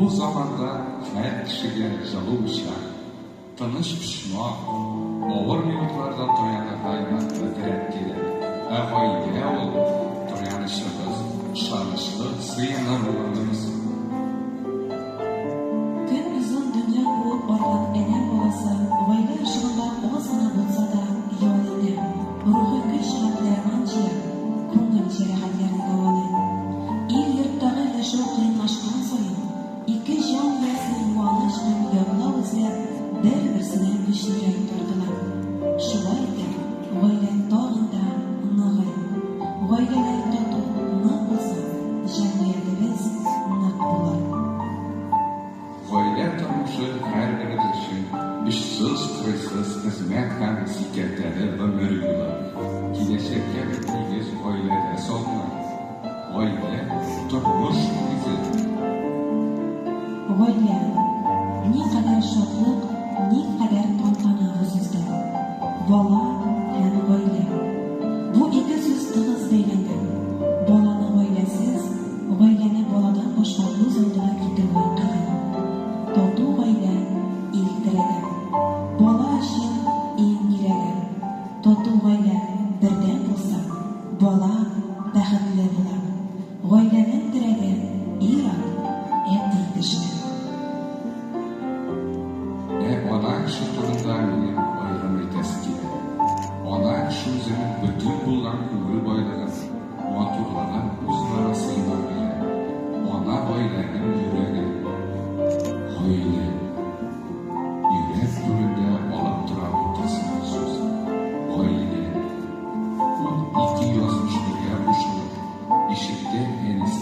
Бу заманда һәр кешегә җылы учак, тыныч почмак, авыр минутларда таянырдай ныклы терәк кирәк. Ә гаилә ул, таянычыбыз, ышанычлы сыеныр урыныбыз. Көн озын дөнья куып барган адәм баласы гаилә ышыгында аз гына булса да ял итә, рухи көч һәм дәрман җыя, күңел җәрәхәтләрен дәвалый. Ил-йорттагы яшәү кыенлашкан саен, ике җан иясе юаныч һәм яклау эзләп, бер-берсенә көчлерәк тартыла. Шулай итеп, гаилә тагын да ныгый. Гаиләләр тату, нык булса, җәмгыятебез нык булыр. Гаилә тормышы һәрберебез өчен очсыз-кырыйсыз хезмәт һәм сикәлтәле гомер юлы. Киләчәккә бит нигез гаиләдә салына. Гаилә, тормыш нигезе. Гаилә. Никадәр шатлык, никадәр тантана бу сүздә. Бала һәм гаилә. Бу ике сүз тыгыз бәйләнгән. Баланы гаиләсез, гаиләне баладан башка күз алдына китерүе кыен. Тату гаилә, ил терәге. Бала өчен иң кирәге. Тату гаилә бердәм булса, бала бәхетле була. Гаиләнең терәге, ир-ат, әти кеше. Ә ана кеше турында минем аерым әйтәсе килә. Ана кеше үзенең бөтен булган күңел байлыгын, матурлыгын үз баласына бирә. Ана гаиләнең йөрәге. Гаилә. Йөрәк түрендә алып тора бу тылсымлы сүз. Гаилә. Ул ике язмыш бергә кушылып, ишектә әнисе.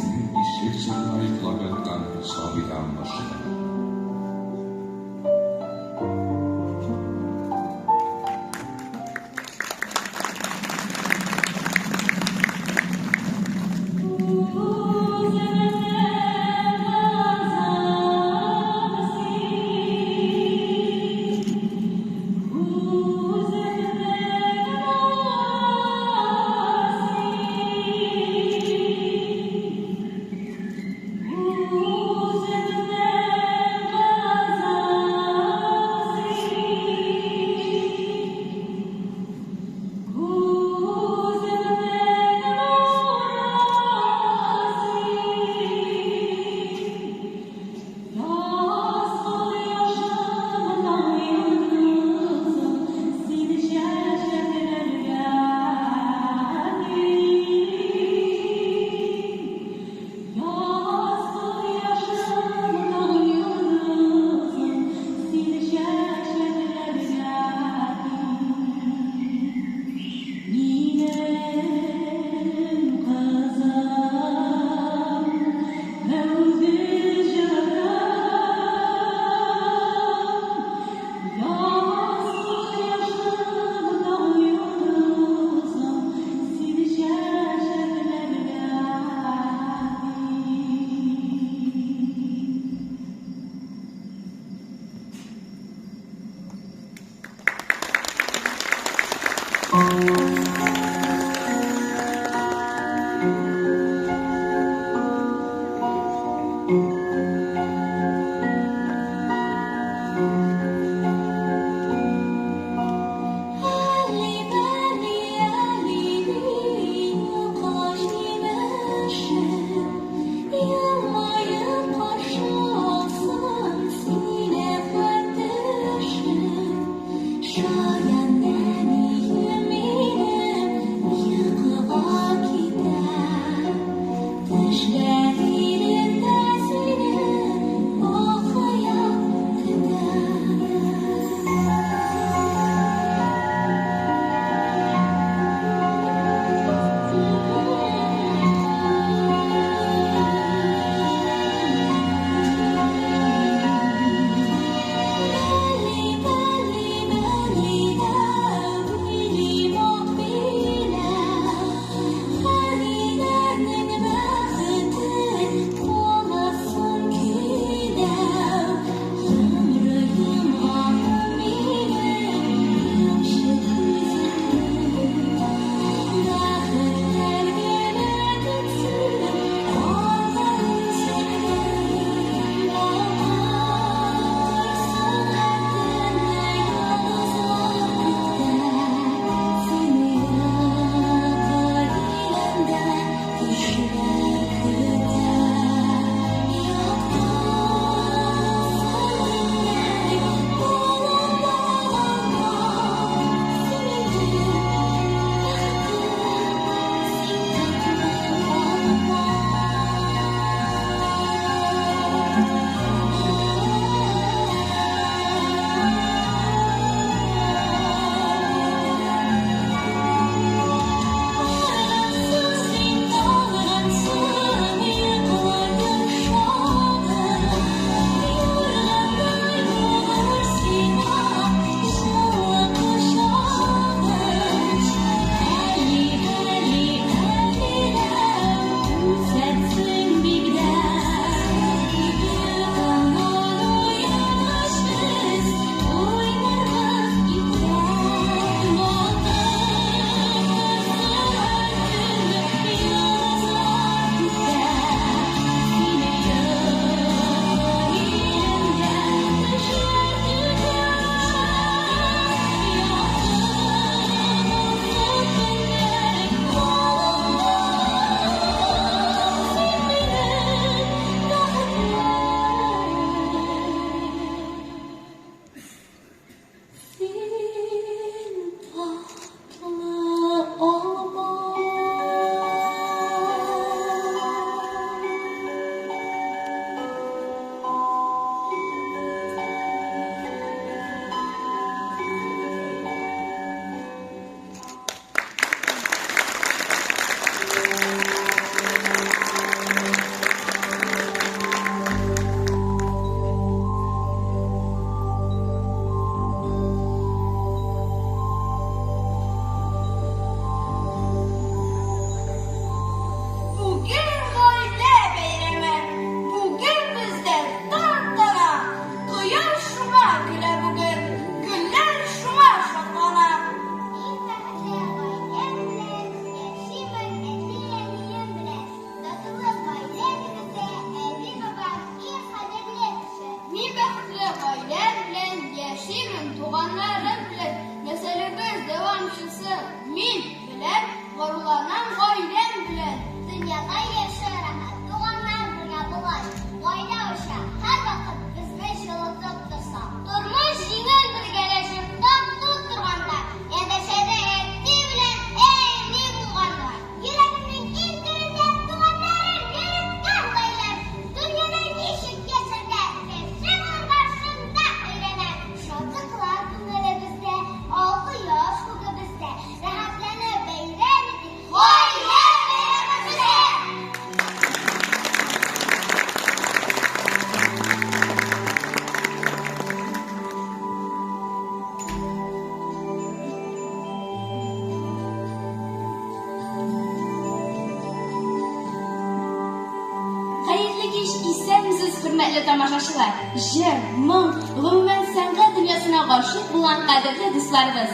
кич, исәнмесез, хөрмәтле тамашачылар! Җыр, моң, гомумән, сәнгать дөньясына гашыйк булган кадерле дусларыбыз!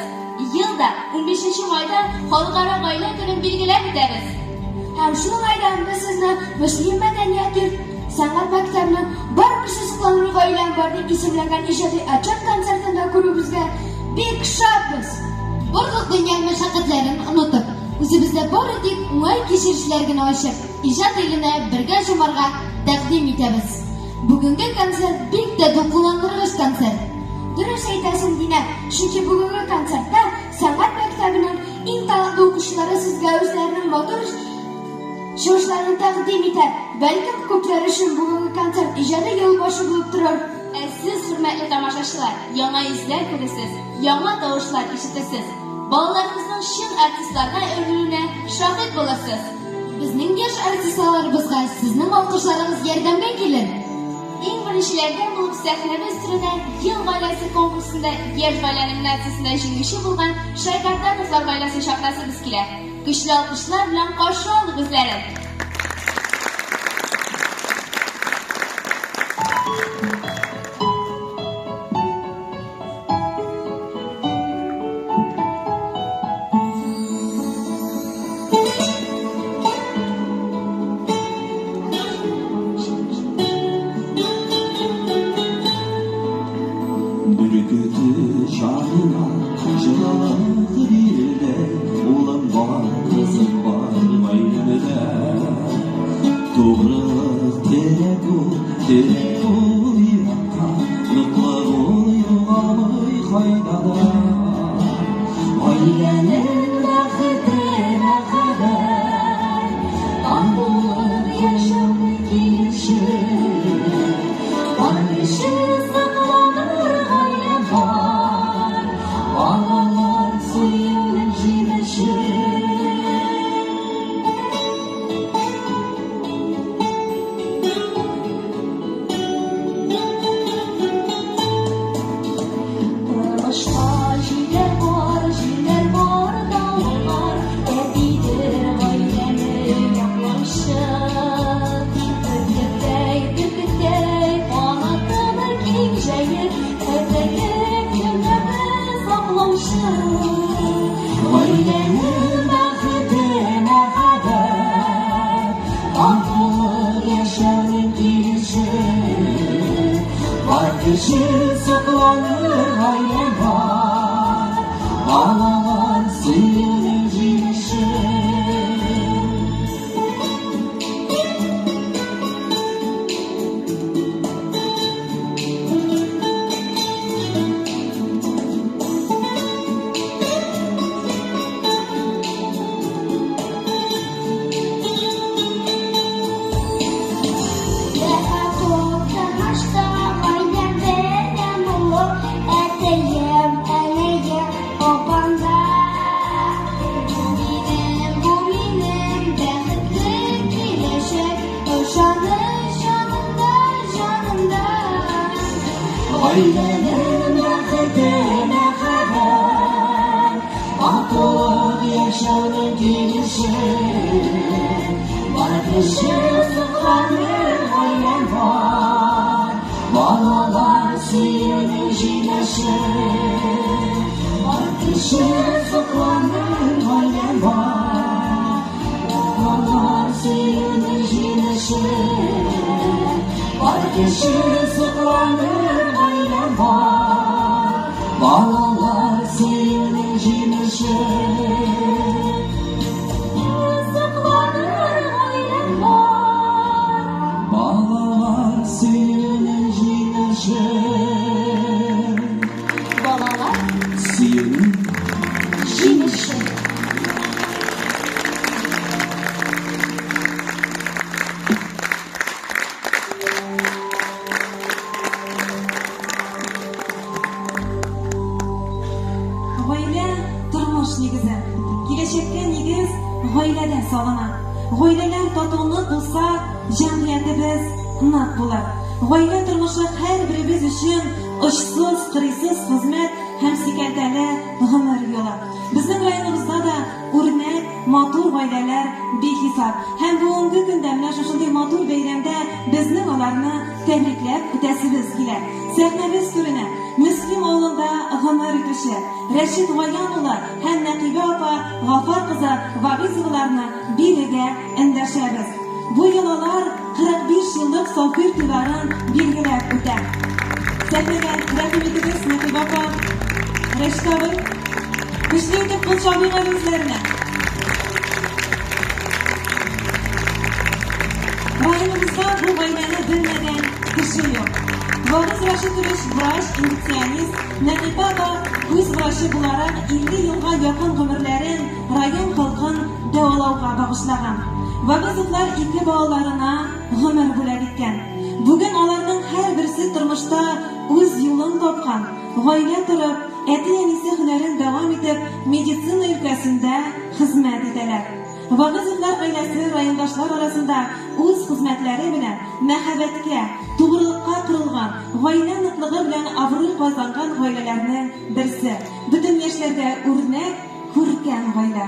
Ел да унбишенче майда Халыкара гаилә көнен билгеләп үтәбез. Һәм шул уңайдан без сезне Мөслим мәдәният йорт сәнгать мәктәбенең Бар кеше сокланыр гаиләм бар дип исемләнгән иҗади отчет концертында күрүебезгә бик шатбыз! Барлык дөнья мәшәкатьләрен онытып, үзебездә бары тик уңай кичерешләр генә ачып, иҗат иленә бергә чумарга тәкъдим итәбез. Бүгенге концерт бик тә дулкынландыргыч концерт. Дөрес әйтәсең, Динә, чөнки бүгенге концертта сәнгать мәктәбенең иң талантлы укучылары сезгә үзләренең матур чыгышларын тәкъдим итәр. Бәлкем, күпләр өчен бүгенге концерт иҗади юл башы булып торыр. Ә сез, хөрмәтле тамашачылар, яңа йөзләр күрерсез, яңа тавышлар ишетерсез, балаларыбызның чын артистларга әверелүенә шаһит булырсыз. Безнең яшь артистларыбызга сезнең алкышларыгыз ярдәмгә килер. Иң беренчеләрдән булып сәхнәбез түренә Ел гаиләсе конкурсында Яшь гаилә номинациясендә җиңүче булган Шайгардановлар гаиләсен чакырасыбыз килә. Көчле алкышлар белән каршы алыйк үзләрен! Бөркете җанына җылылык бирде, Улым бар, кызым бар гаиләмдә. Тугрылык терәк ул, терәк ул йөрәккә, Ныклы ул югалмый кайда да. Гаиләнең бәхете мәхәббәт, Татулык яшәүне килеше. Бар кеше сокланыр гаилә бар, Балалар сөюнең җимеше. Тормышта җилләр бар, җилләр бар, давыллар, Әтидер гаиләне яклаучы. Бөркеттәй, бөркеттәй, канатын киң җәеп, Иртәге көннәрне саклаучы. Гаиләнең бәхете мәхәббәт, Татулык яшәүнең килеше. Бар кеше сокланыр гаилә бар, Балалар сөюнең җимеше. Рәхәт ул тормышта гаиләм белән булу, әтием, әнием, апам да. Бу минем, бу минем бәхетле киләчәк, ышаныч җанымда, җанымда. Гаиләнең бәхете мәхәббәт, Татулык яшәүнең килеше. Бар кеше сокланыр гаиләм бар, Балалар сөюнең җимеше. Бар кеше сокланыр гаиләм бар, Балалар сөюнең җимеше. Бар кеше сокланыр гаиләм бар, Балалар сөюнең җимеше. Сокланыр гаиләм бар. Балалар сөюнең җимеше. Балалар Сөюнең җимеше. Гаилә, тормыш нигезе. Киләчәккә нигез гаиләдә салына. Гаиләләр тату нык булса, җәмгыятебез нык булыр. Гаилә тормышы һәрберебез өчен очсыз, кырыйсыз хезмәт, һәм сикәлтәле гомер юлы. Безнең районыбызда да үрнәк, матур гаиләләр бихисап. Һәм бүгенге көндә менә шушындый матур бәйрәмдә безнең аларны тәбрикләп үтәсебез килә. Сәхнәбез түренә Мөслим авылында гомер итүче Рәшит Гаян улы һәм Нәкыйбә апа Гафар кызы Вагыйзоваларны бирегә эндәшәбез. Бу ел алар 45 еллык сафир туйларын билгеләп үтә. Сәхнәгә рәхим итегез, Нәкыйбә апа, Рәшит абый. Көчле итеп кул чабыйк әле үзләренә. Районыбызда бу гаиләне белмәгән кеше юк. Вагыз Рәшитович врач, инфекционист, Нәкыйбә апа күз врачы буларак 50 елга якын гомерләрен район халкын дәвалауга багышлаган. Вагызовлар ике балаларына гомер бүләк иткән. Бүген аларның һәрберсе тормышта үз юлын тапкан, гаилә корып, әти-әнисе һөнәрен дәвам итеп, медицина өлкәсендә хезмәт итәләр. Вагызовлар гаиләсе райондашлар арасында үз хезмәтләре белән мәхәббәткә, тугрылыкка корылган, гаилә ныклыгы белән абруй казанган гаиләләрнең берсе. Бөтен яшьләргә үрнәк, күркәм гаилә.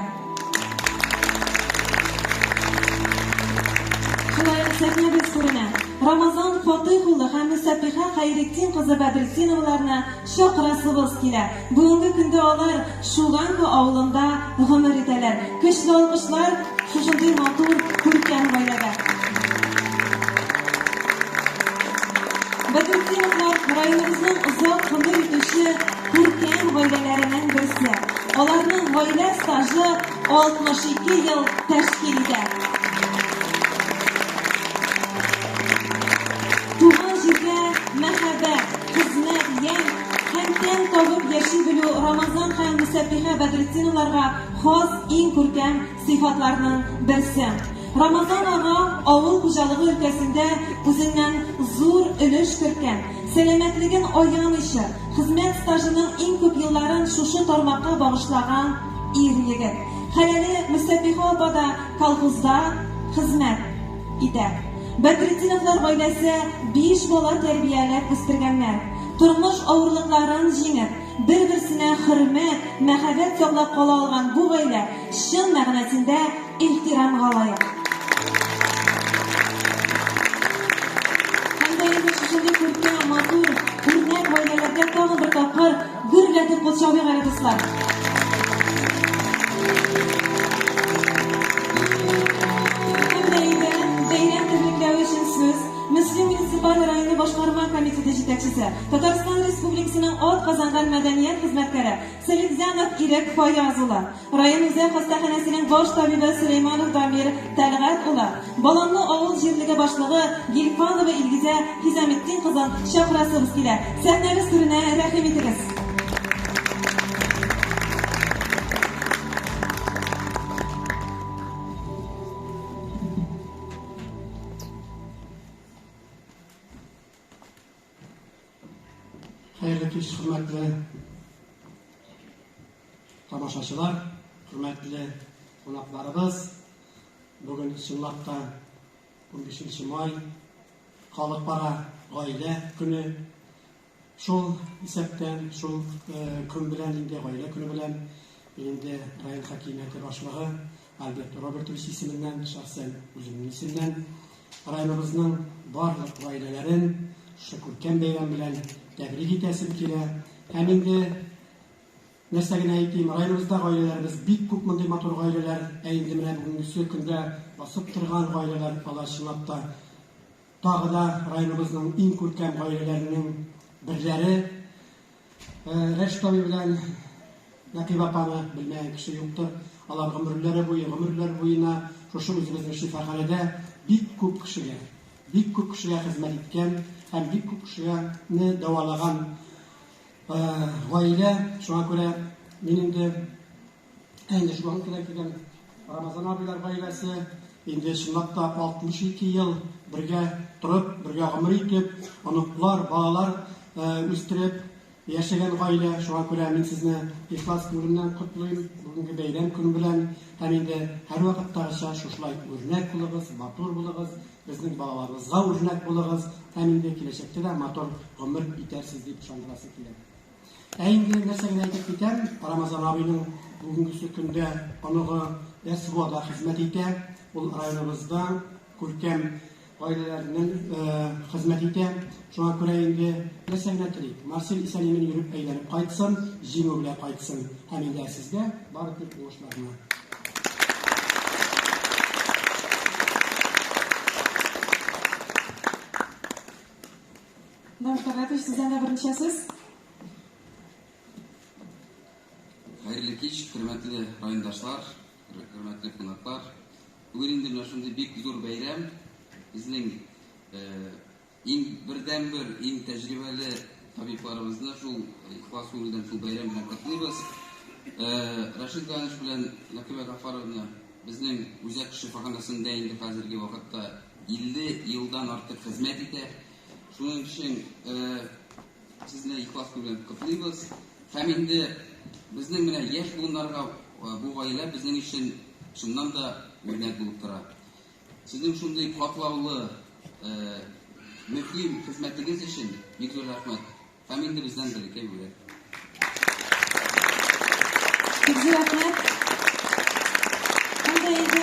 Шулай ук сәхнәбез түренә Рамазан Фатыйх улы һәм Мөсәппиха Хәйретдин кызы Бәдретдиноваларны чакырасыбыз килә. Бүгенге көндә алар Шуганка авылында гомер итәләр. Көчле алкышлар шушындый матур, күркәм гаиләгә. Бәдретдиновлар районыбызның озак гомер итүче күркәм гаиләләренең берсе. Аларның гаилә стажы 62 ел тәшкил итә. Туган җиргә мәхәббәт, хезмәт, ямь һәм тәм табып яши белү Рамазан һәм Мөсәппиха Бәдретдиновларга хас иң күркәм сыйфатларның берсе. Рамазан ага авыл хуҗалыгы өлкәсендә үзеннән зур өлеш керткән, сәламәтлеген аямыйча, хезмәт стажының иң күп елларын шушы тармакка багышлаган ир-егет. Хәләле Мөсәппиха апа да колхозда хезмәт итә. Бәдретдиновлар гаиләсе биш бала тәрбияләп үстергәннәр. Тормыш авырлыкларын җиңеп, бер-берсенә хөрмәт, мәхәббәт саклап кала алган бу гаилә чын мәгънәсендә ихтирамга лаек. Һәм дә инде шушындый күркәм, матур, үрнәк гаиләләргә тагын бер тапкыр гөрләтеп кул чабыйк әле, дуслар. Һәм дә инде бәйрәм тәбрикләү өчен сүз Мөслим муниципаль районы башкарма комитеты җитәкчесе, Татарстан Республикасының атказанган мәдәният хезмәткәре Сәлимзянов Ирек Фаяз улы, район үзәк хастаханәсенең баш табибы Сөләйманов Дамир Тәлгать улы, Баланлы авыл җирлеге башлыгы Гильфанова Илгизә Хизаметдин кызын чакырасыбыз килә. Сәхнәбез түренә рәхим итегез. Хәерле кич, хөрмәтле тамашачылар, хөрмәтле кунакларыбыз. Бүген чынлап та 15 май халыкара гаилә көне. Шул исәптән, шул көн белән инде, гаилә көне белән мин инде район хакимияте башлыгы Альберт Робертович исеменнән, шәхсән үземнең исемнән районыбызның барлык гаиләләрен шушы күркәм бәйрәм белән тәбрик итәсем килә. Һәм инде нәрсә генә әйтим, районыбызда гаиләләребез бик күп мондый матур гаиләләр, ә инде менә бүгенгесе көндә басып торган гаиләләр, алар чынлап та Тагы да районыбызның иң күркәм гаиләләренең берләре. Рәшит абый белән Нәкыйбә апаны белмәгән кеше юктыр. Алар гомерләре буе, гомерләр буена шушы үзебезнең шифаханәдә бик күп кешегә, бик күп кешегә хезмәт иткән һәм бик күп кешене дәвалаган гаилә. Шуңа күрә мин инде Ә инде шуңа күрә килгән Рамазан абыйлар гаиләсе инде чынлап та 62 ел бергә торып, бергә гомер итеп, оныклар, балалар үстереп яшәгән гаилә. Шуңа күрә мин сезне ихлас күңелемнән котлыйм бүгенге бәйрәм көне белән. Һәм инде һәрвакыттагыча шушылай үрнәк булыгыз, матур булыгыз, безнең балаларыбызга үрнәк булыгыз һәм инде киләчәктә дә матур гомер итәрсез дип ышандырасы килә. Ә инде нәрсә генә әйтеп китәм, Рамазан абыйның бүгенгесе көндә оныгы СВОда хезмәт итә. Ул районыбызда күркәм гаиләләреннән хезмәт итә. Шуңа күрә инде нәрсә генә телик, Марсель исән-имин йөреп әйләнеп кайтсын, җиңү белән кайтсын. Һәм инде ә сезгә бары тик уңышлар гына. Наил Тәлгатович, сездән дә берничә сүз. Хәерле кич, хөрмәтле райондашлар, хөрмәтле кунаклар. Бүген инде менә шундый бик зур бәйрәм. Безнең иң бердәнбер, иң тәҗрибәле табибларыбызны шул ихлас күңелдән шул бәйрәм белән котлыйбыз. Рәшит Ганович белән Нәкыйбә Гафаровна безнең үзәк шифаханәсендә инде хәзерге вакытта 50 елдан артык хезмәт итә. Шуның өчен сезне ихлас күңелдән котлыйбыз. Һәм инде безнең менә яшь буыннарга бу гаилә безнең өчен чыннан да үрнәк булып тора. Сезнең шундый катлаулы, мөһим хезмәтегез өчен бик зур рәхмәт. Һәм инде бездән бәләкәй бүләк. Бик зур рәхмәт. Һәм дә инде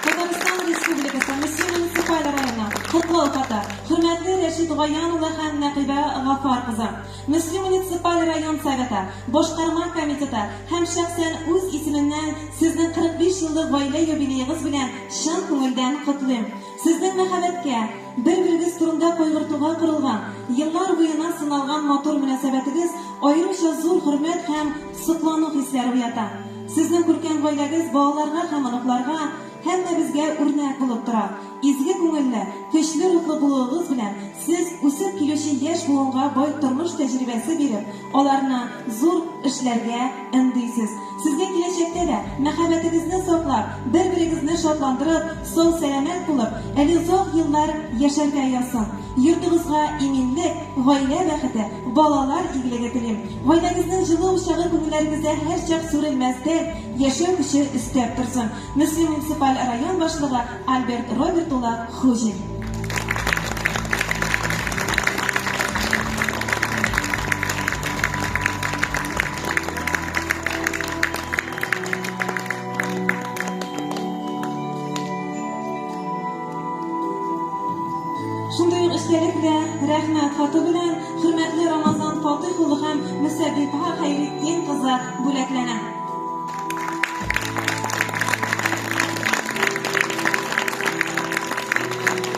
Татарстан Республикасы Мөслим муниципаль районы котлау хаты. Хөрмәтле Рәшит Гаян улы һәм Нәкыйбә Гафар кызы. Мөслим муниципаль район Советы, Башкарма комитеты һәм шәхсән үз исемемнән сезнең 45 еллык гаилә юбилеегыз белән чын күңелдән котлыйм. Сезнең мәхәббәткә, бер-берегез турында кайгыртуга корылган, еллар буена сыналган матур мөнәсәбәтегез аеруча зур хөрмәт һәм соклану хисләре уята. Сезнең күркәм гаиләгез балаларга һәм оныкларга, һәммәбезгә үрнәк булып тора. Изге күңелле, көчле рухлы булуыгыз белән сез үсеп килүче яшь буынга бай тормыш тәҗрибәсе биреп, аларны зур эшләргә өндисез. Сезгә киләчәктә дә мәхәббәтегезне саклап, бер-берегезне шатландырып, сау-сәламәт булып, әле озак еллар яшәргә язсын. Йортыгызга иминлек, гаилә бәхете, балалар игелеге телим. Гаиләгезнең җылы учагы күңелләрегездә һәрчак сүрелмәс дәрт, яшәү көче өстәп торсын. Мөслим муниципаль район башлыгы Альберт Роберт улы Хуҗин. Шундый ук эчтәлекле рәхмәт хаты белән хөрмәтле Рамазан Фатыйх улы һәм Мөсәббиха Хәйретдин кызы бүләкләнә.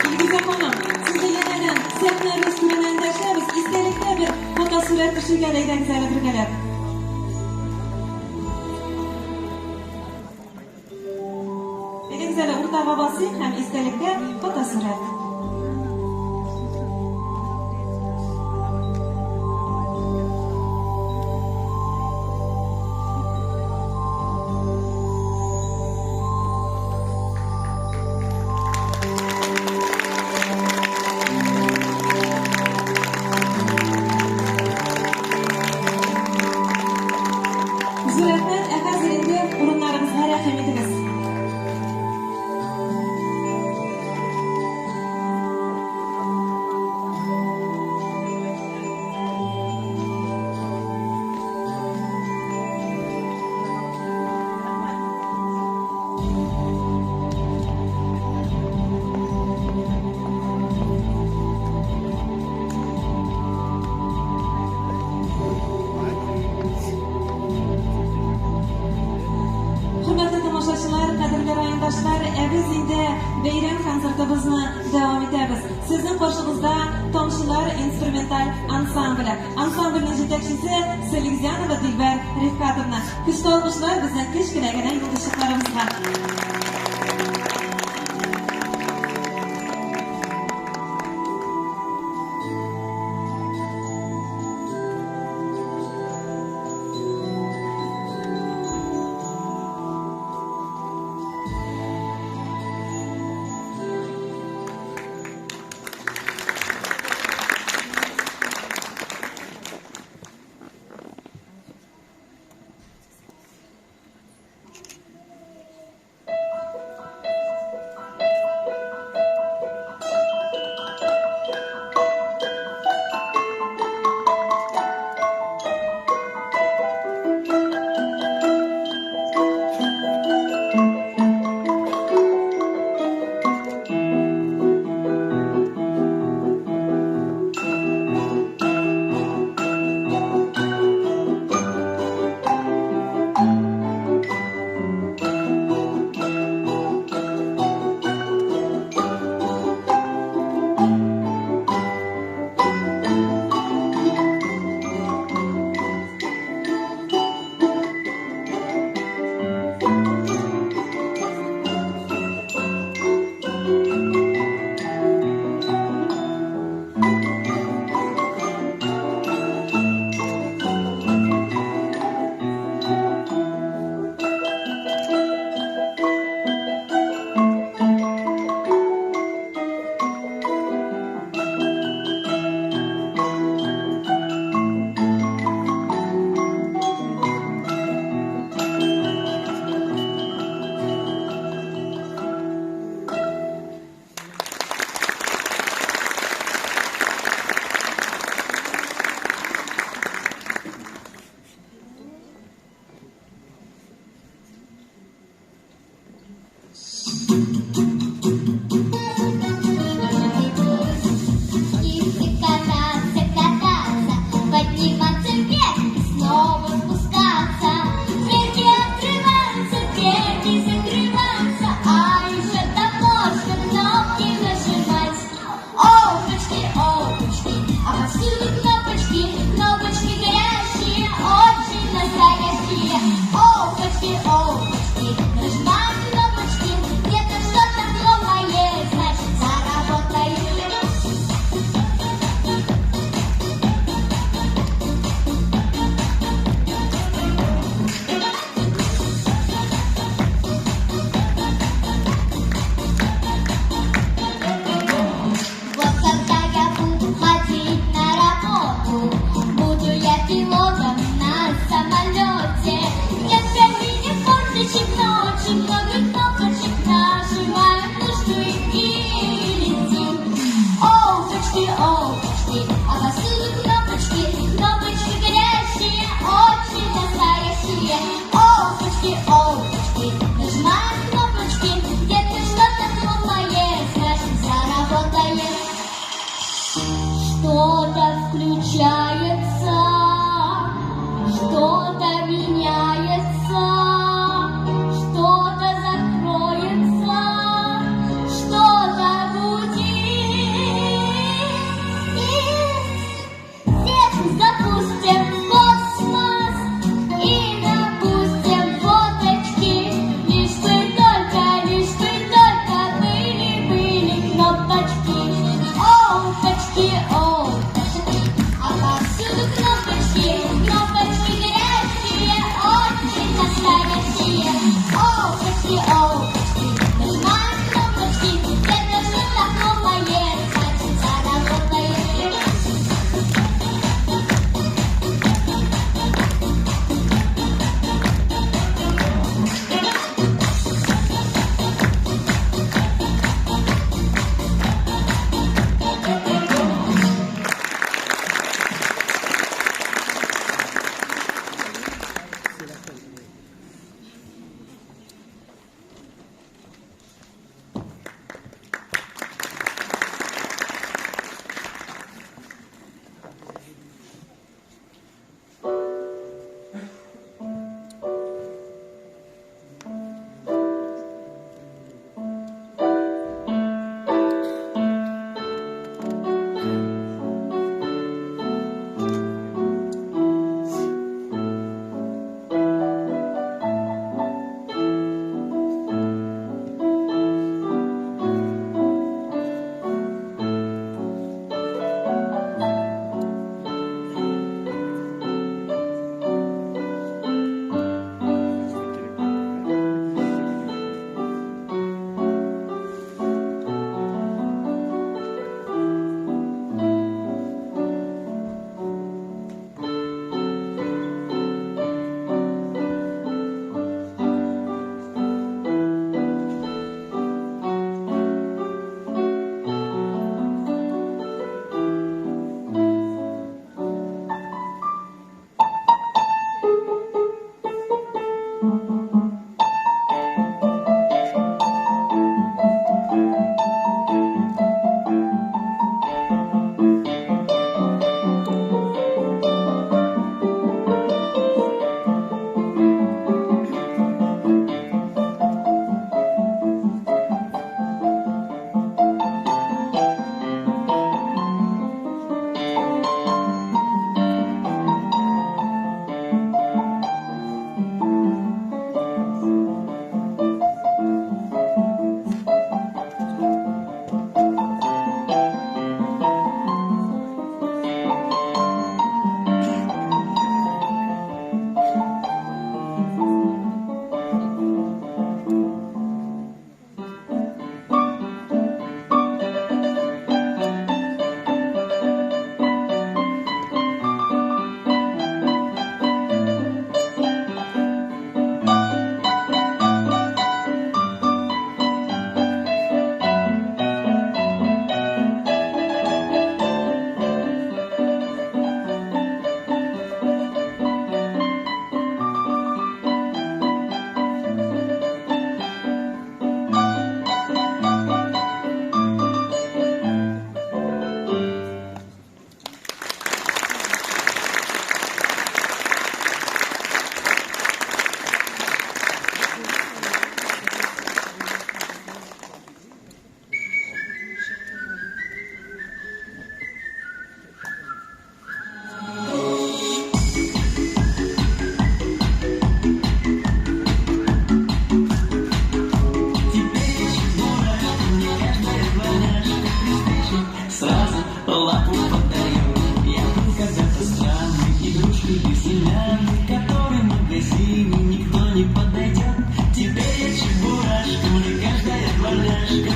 Илгизә ханым, сезне янәдән сәхнәбез түренә эндәшәбез. Истәлеккә бер фотосурәт төшергә дә әйдәгез әле бергәләп. Әйдәгез әле уртага басыйк һәм истәлеккә фотосурәт. Зур рәхмәт, ә хәзер инде урыннарыгызга рәхим итегез. Хөрмәтле тамашачылар, кадерле райондашлар, ә без инде бәйрәм концертыбызны дәвам итәбез. Сезнең каршыгызда Тамчылар инструменталь ансамбле. Ансамбльнең җитәкчесе Салихзянова Дилбәр Рифкатовна. Көчле алкышлар безнең кечкенә генә йолдызчыкларыбызга.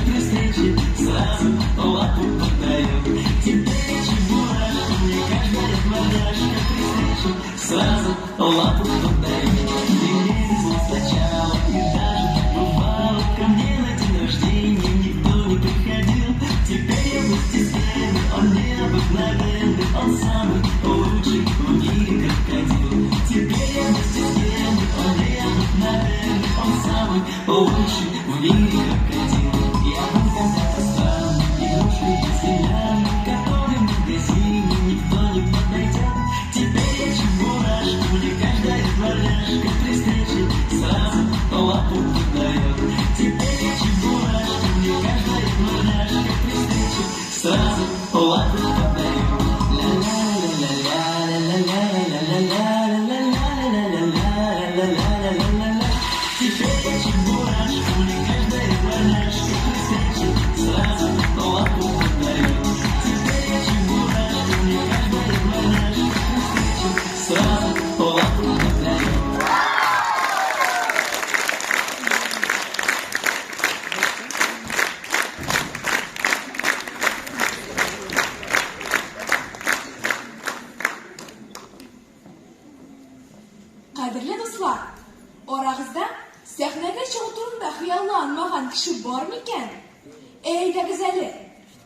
при встрече сразу лапу подает. Теперь я чебурашка, мне каждая дворняжка при встрече сразу лапу подает. Мне не везло сначала, и даже бывало, ко мне на день рождения никто не приходил. Теперь я вместе с Геной, он необыкновенный, он самый лучший в мире крокодил. Теперь я вместе с Геной, он необыкновенный, он самый лучший в мире крокодил. Я был когда-то странным, игрушкой безымянной, которым в магазине никто не подойдет. Теперь я чебурашка, мне каждая дворняжка при встрече сразу лапу подает. Теперь я чебурашка, мне каждая дворняжка при встрече сразу лапу подает. Ля-ля-ля-ля-ля-ля-ля-ля-ля-ля-ля-ля-ля-ля-ля-ля-ля-ля. Теперь я чебурашка, мне каждая дворняжка при встрече сразу лапу подает. Теперь я чебурашка, мне каждая дворняжка при встрече сразу лапу подает. Кадерле дуслар, арагызда сәхнәгә чыгу турында хыялланмаган кеше бар микән? Әйдәгез әле,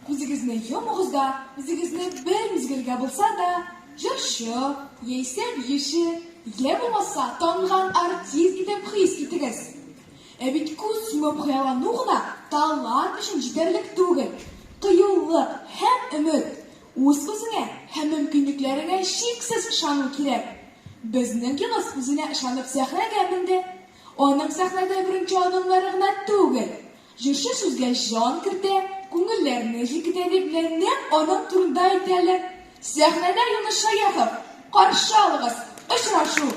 күзегезне йомыгыз да, үзегезне бер мизгелгә булса да, җырчы, яисә биюче, йә булмаса танылган артист итеп хис итегез. Ә бит күз йомып хыяллану гына талант өчен җитәрлек түгел. Кыюлык һәм өмет, үз-үзеңә һәм мөмкинлекләреңә чиксез ышану кирәк. Безнең Юныс үзенә ышанып сәхнәгә менде. Аның сәхнәдә беренче адымнары гына түгел. Җырчы сүзгә җан кертә, күңелләрне җилкетә дип нәкъ аның турында әйтәләр. Сәхнәдә Юныс Шаяхов! Каршы алыгыз! Очрашу!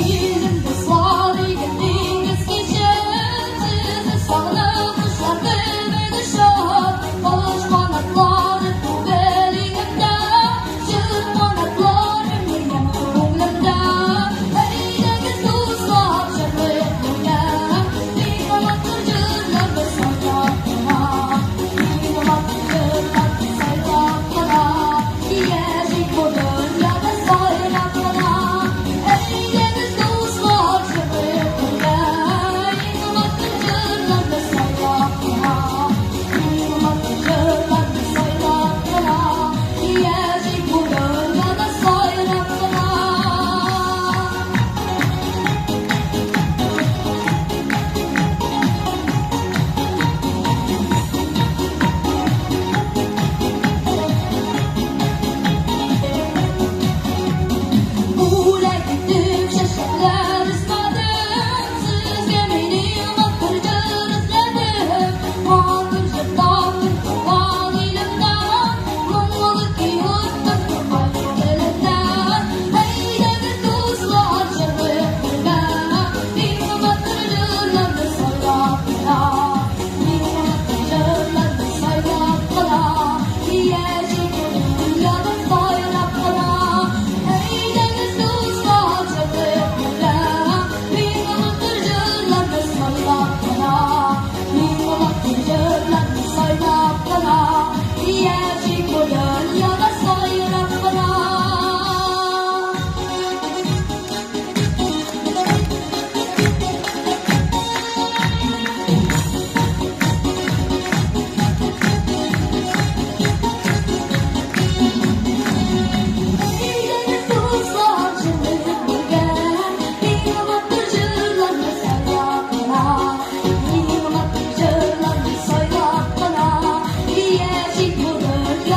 Килдем, дуслар, иген диңгез кичеп, сезне сагынып, кошлар кебек очып, кош канатлары түгел иңемдә, җыр канатлары минем күңелемдә. Әйдәгез, дуслар, җырлыйк бергә, мин матур җырларны сайлап кына, мин матур җырларны сайлап кына, яшик бу дөньяда сайрап кына. Әйдәгез, дуслар, җырлыйк бергә, иң матур җырларны сайлап кына, иң матур җырларны сайлап кына, яшик бу дөньяда сайрап кына. Бүләк итеп чәчәкләр өзмәдем, сезгә мин иң матур җыр эзләдем. Матур җыр таптым туган илемнән, моңлы көй оттым туган теленнән. Әйдәгез, дуслар, җырлыйк бергә, иң матур җырларны сайлап кына, иң матур җырларны сайлап кына, яшик бу дөньяда сайрап кына. Әйдәгез, дуслар, җырлыйк бергә, иң матур җырларны сайлап кына, иң матур җырларны сайлап кына, яшик бу дөньяда сайрап кына. Әйдәгез, дуслар, җырлыйк бергә, иң матур җырларны сайлап кына, иң матур җырларны сайлап кына, яшик бу дөньяда.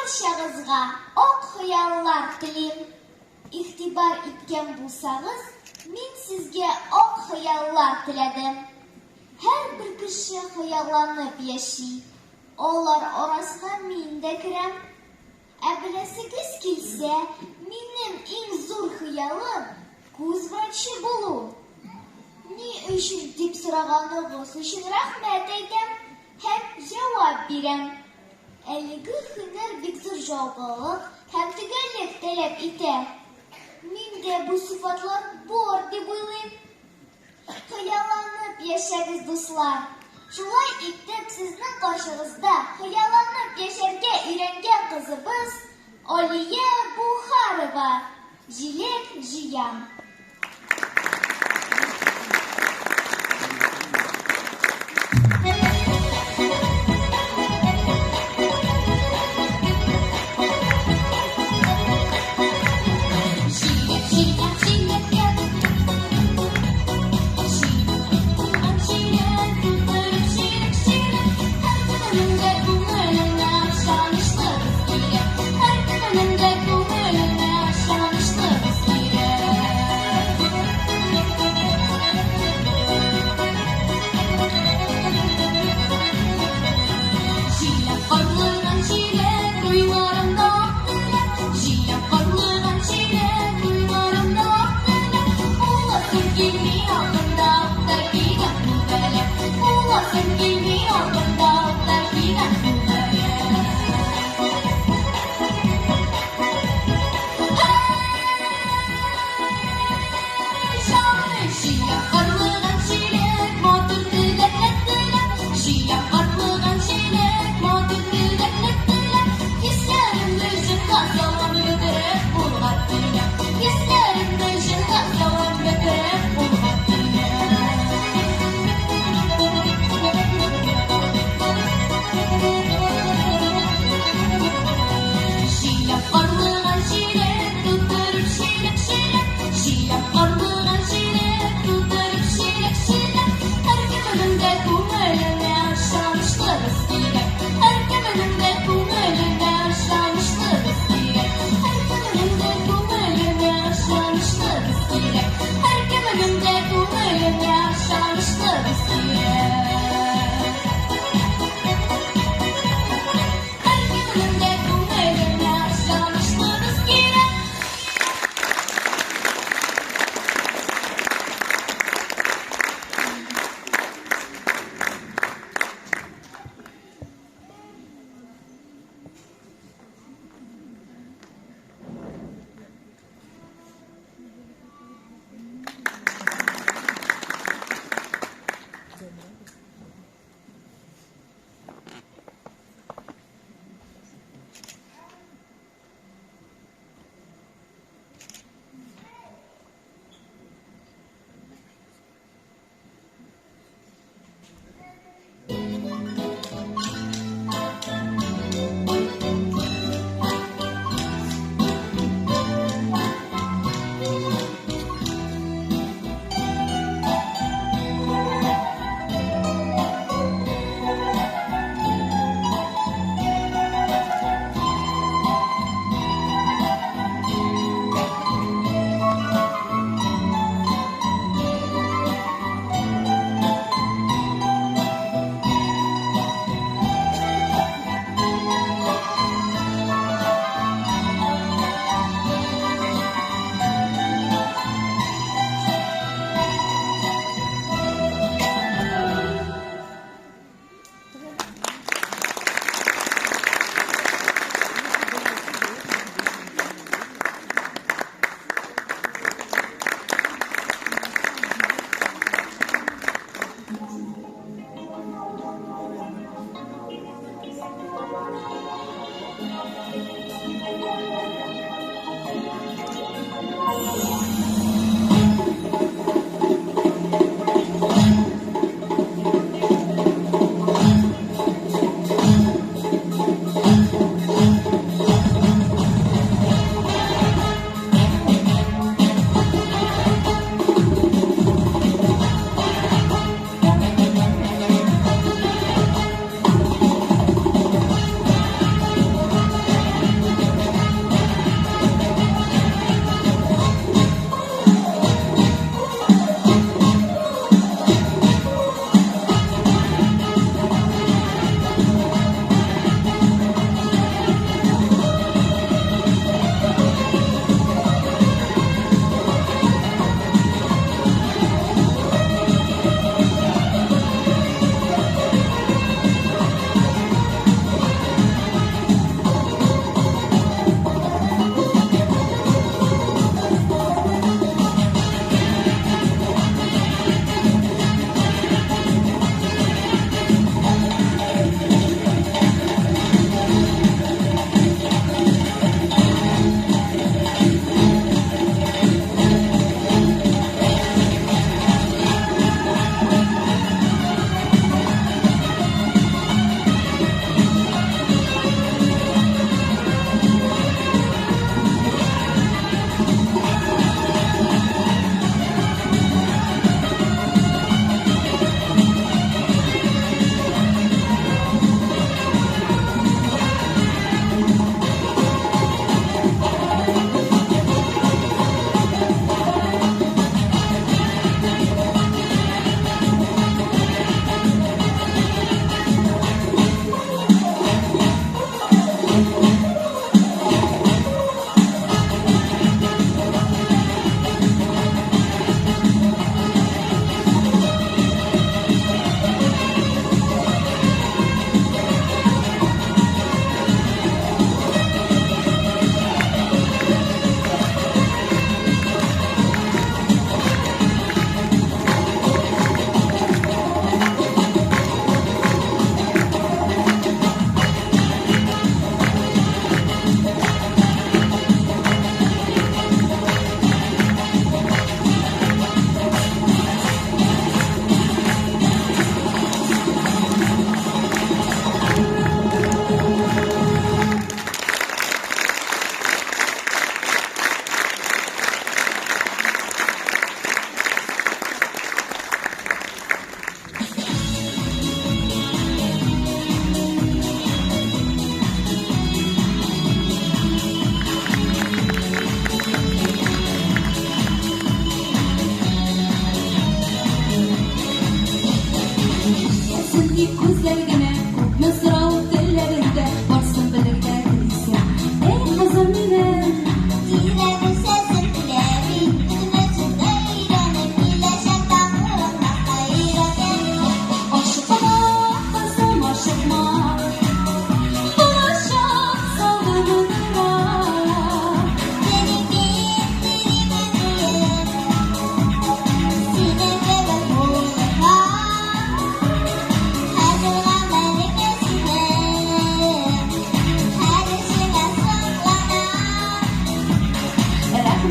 Барчагызга ак хыяллар телим. Игътибар иткән булсагыз, мин сезгә ак хыяллар теләдем. Һәрбер кеше хыялланып яши. Алар арасына мин дә керәм. Ә беләсегез килсә, минем иң зур хыялым, күз врачы булу. Ни өчен дип сораганыгыз өчен рәхмәт әйтәм һәм җавап бирәм. Әлеге һөнәр бик зур җаваплылык һәм төгәллек таләп итә. Миндә бу сыйфатлар бар дип уйлыйм. Хыялланып яшәгез, дуслар! Шулай итеп, сезнең каршыгызда хыялланып яшәргә өйрәнгән кызыбыз Алия Бухарова. Җиләк җыям.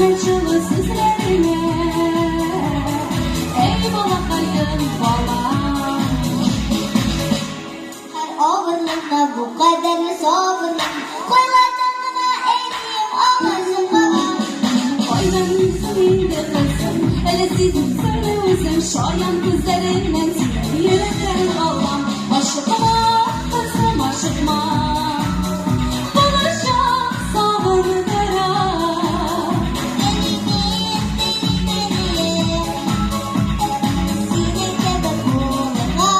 Рәхмәт җылы сүзләреңә, әй балакаем, балам. Һәр авырлыкны, бу кадәрле сабырлыкны кайлардан гына әнием аласың, балам? Кайдан соң инде, кызым, әле сизмисеңме үзең, шаян күзләреңнән сине йөрәктән алам. Ашыкма, кызым, ашыкма. Балачак сагындыра. Телим, телим, әнием, синең кебек булырга.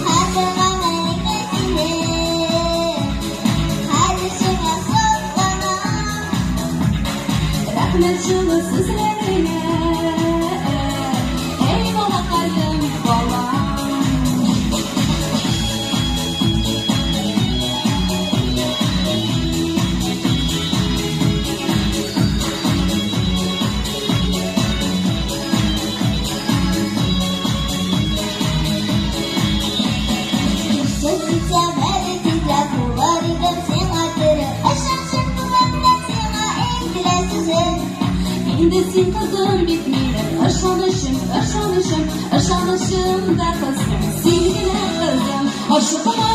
Һәрбер гамәлеңә синең, һәр эшеңә сокланам. Рәхмәт җылы сүзләреңә, әй балакаем, балам. Үсеп китсәм әле тизрәк, булыр идем сиңа терәк. Ышан, чын күңелемнән сиңа әйтелә сүзем. Инде син, кызым, бит минем ышанычым, ышанычым, ышанычым да, кызым, син генә, кызым. Ашыкма,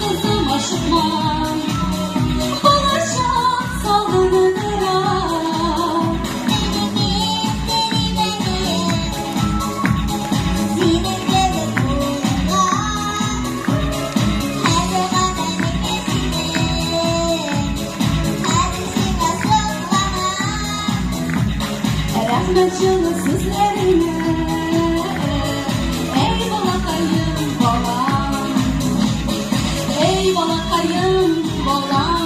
кызым, ашыкма. Балачак сагындыра. Телим, телим, әнием, синең кебек булырга. Һәрбер гамәлеңә синең, һәр эшеңә сокланам. Рәхмәт җылы сүзләреңә, әй балакаем, балам. Әй балакаем, балам.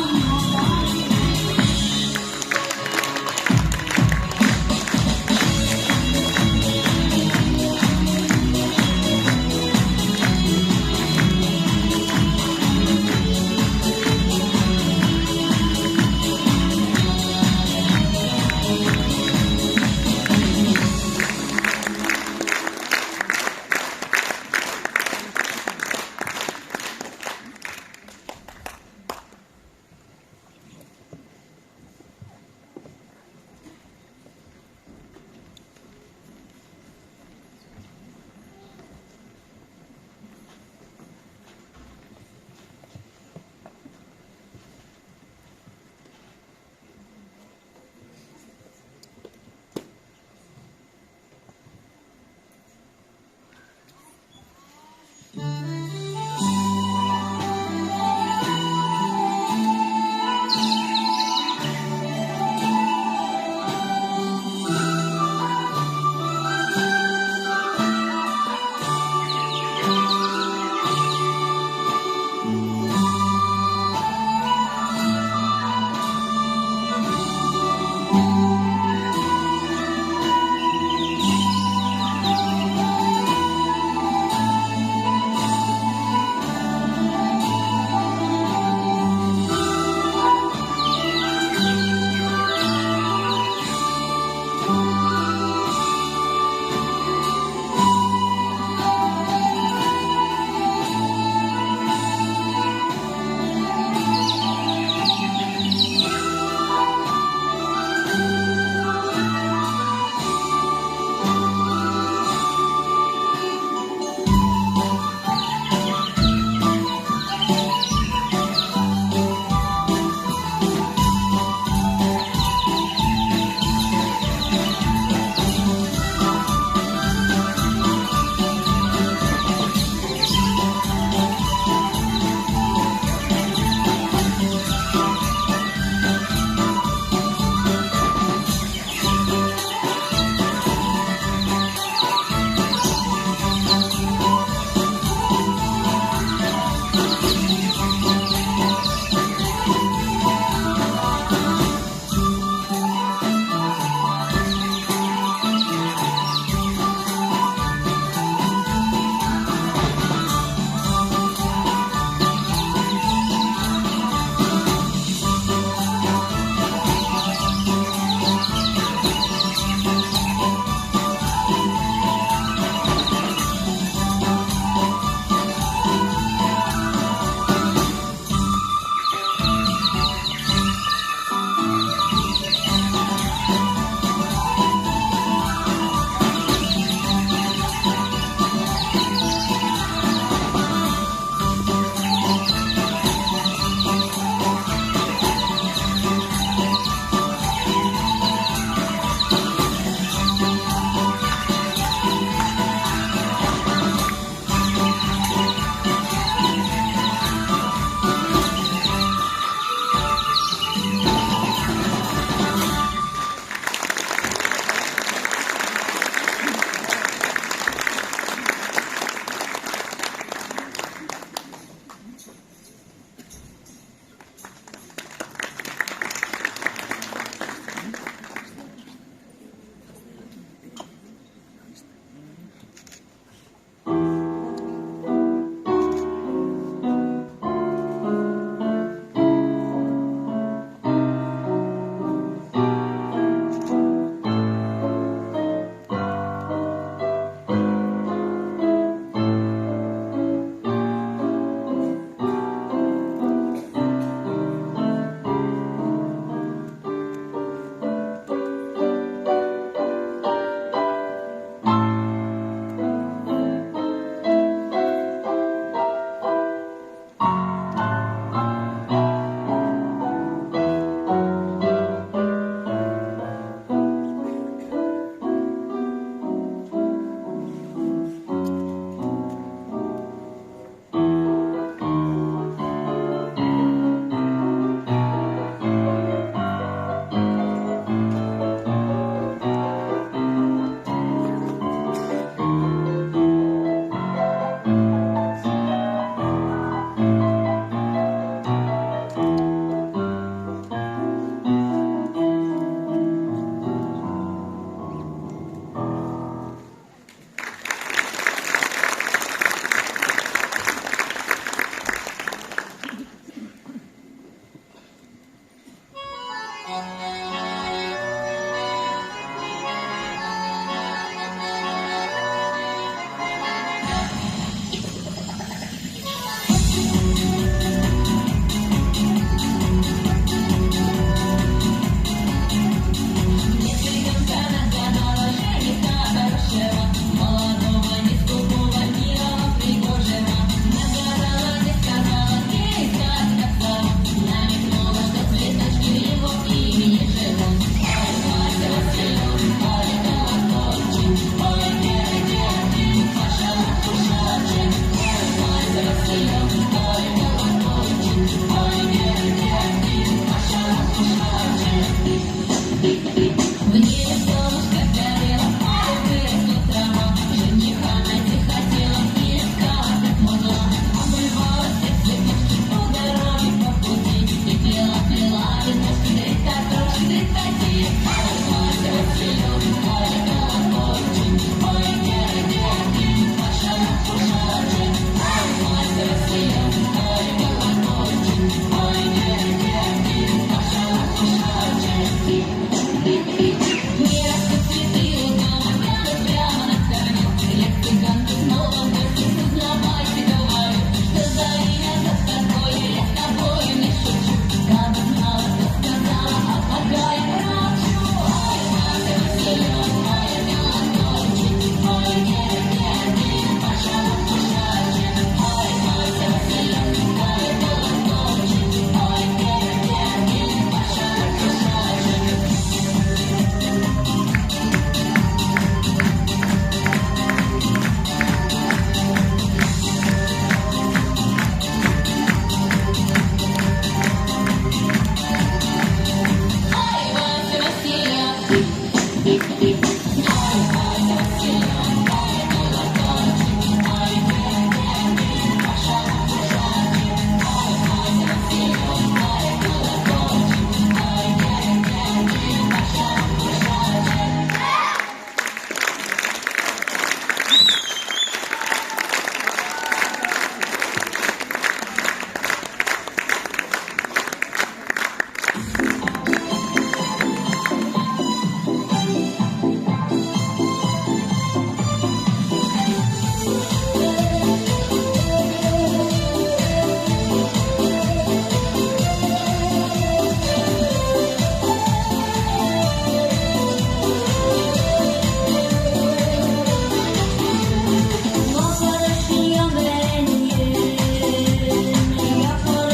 Yakar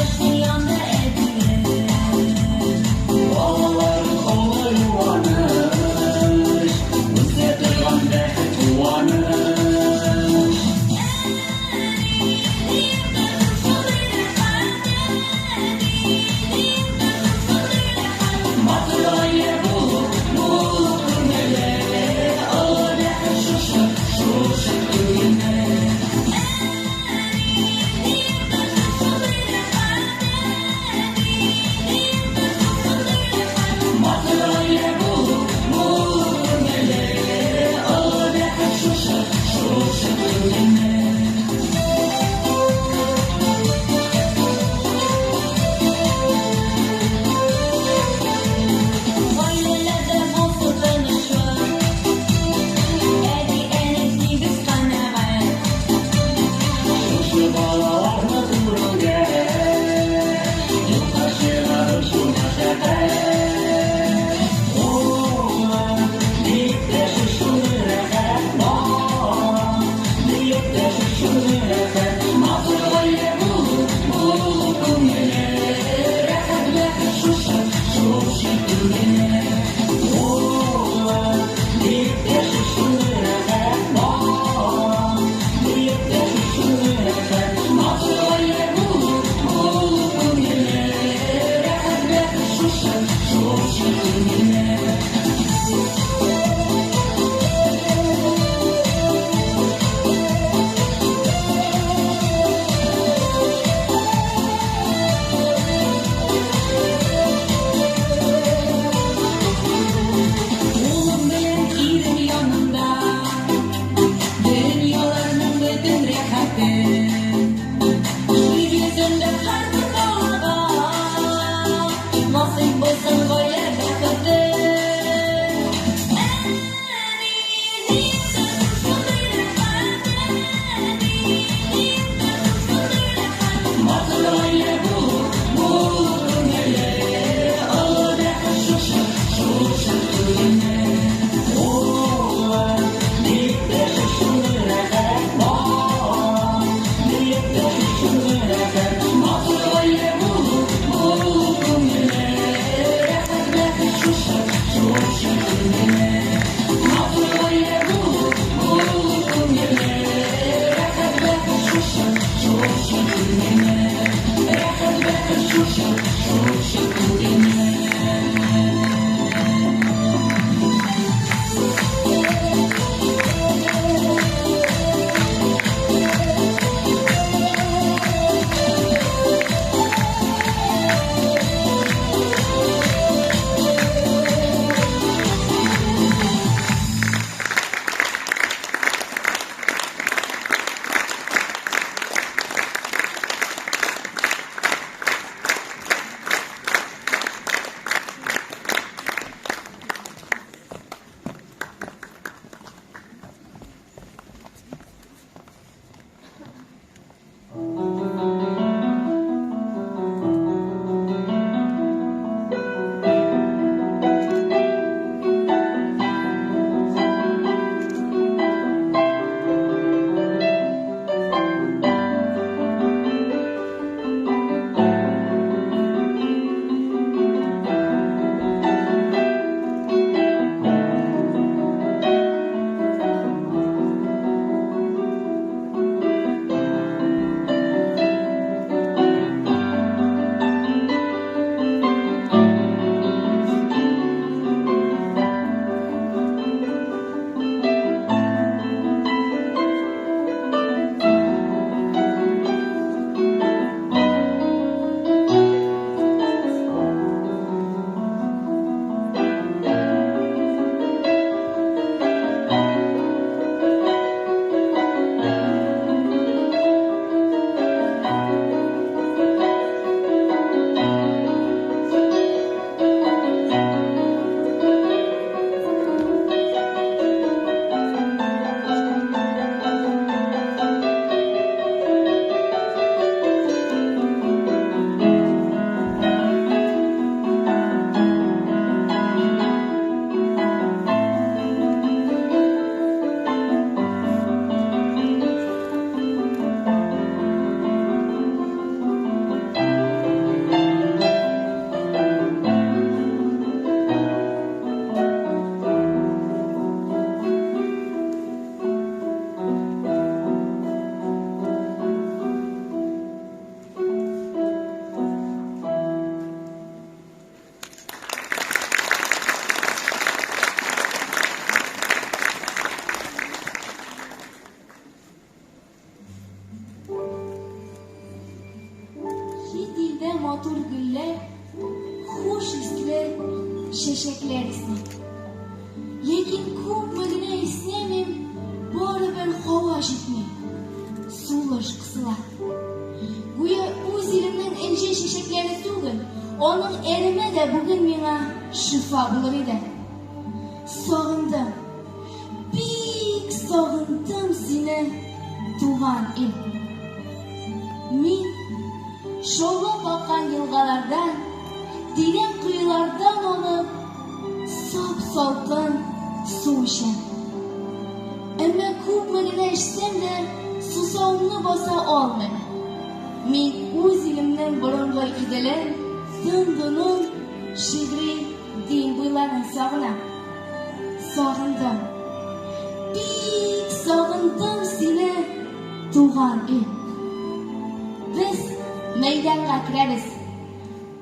ışıyan da ediyor. гөлләр, хуш исле чәчәкләр исни. Ләкин күпме генә иснәмим, барыбер һава җитми. Сулыш кысыла. Гүя үз илемнең энҗе чәчәкләре түгел, аның әреме дә бүген миңа шифа булыр иде. Сагындым. Бик сагындым сине, туган ил. Мин шаулап аккан елгалардан, тирән коелардан алып, сап-салкын су эчәм. Әмма күпме генә эчсәм дә, сусавымны баса алмыйм. Мин үз илемнең борынгы Иделен, Тын-Донын, шигъри Дим буйларын сагынам. Сагындым. Бик сагындым сине, туган ил. Без мәйданга керәбез.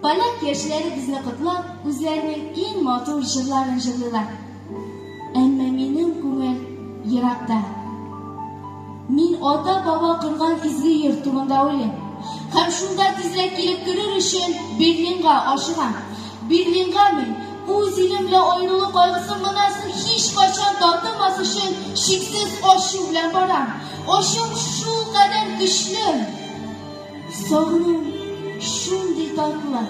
Поляк яшьләре безне котлап, үзләренең иң матур җырларын җырлыйлар. Әмма минем күңел еракта. Мин ата-баба корган изге йорт турында уйлыйм. Һәм шунда тизрәк килеп керер өчен Берлинга ашыгам. Берлинга мин, үз илем белән аерылу кайгысын моннан соң һичкайчан татымас өчен, чиксез ачу белән барам. Ачуым шулкадәр көчле! Сагынуым шундый татлы.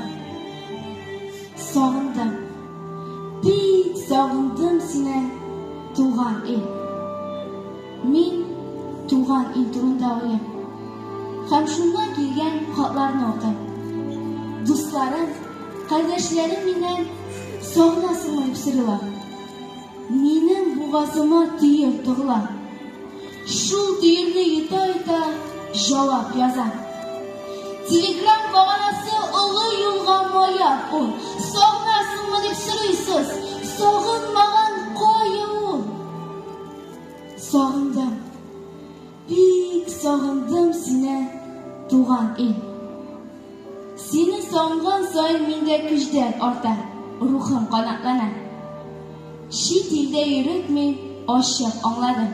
Сагындым. Бик сагындым сине, туган ил. Мин туган ил турында уйлыйм. Һәм шуннан килгән хатларны укыйм. Дусларым, кардәшләрем миннән сагынасыңмы дип сорыйлар. Минем бугазыма төер тыгыла. Шул төерне йота-йота җавап язам. Телеграм баганасы олы юлга маяк ул. Сагынасыңмы дип сорыйсыз. Сагынмаган кая ул? Сагындым. Бик сагындым сине, туган ил. Сине сагынган саен миндә көч-дәрт арта, рухым канатлана. Чит илдә йөреп мин ачык аңладым.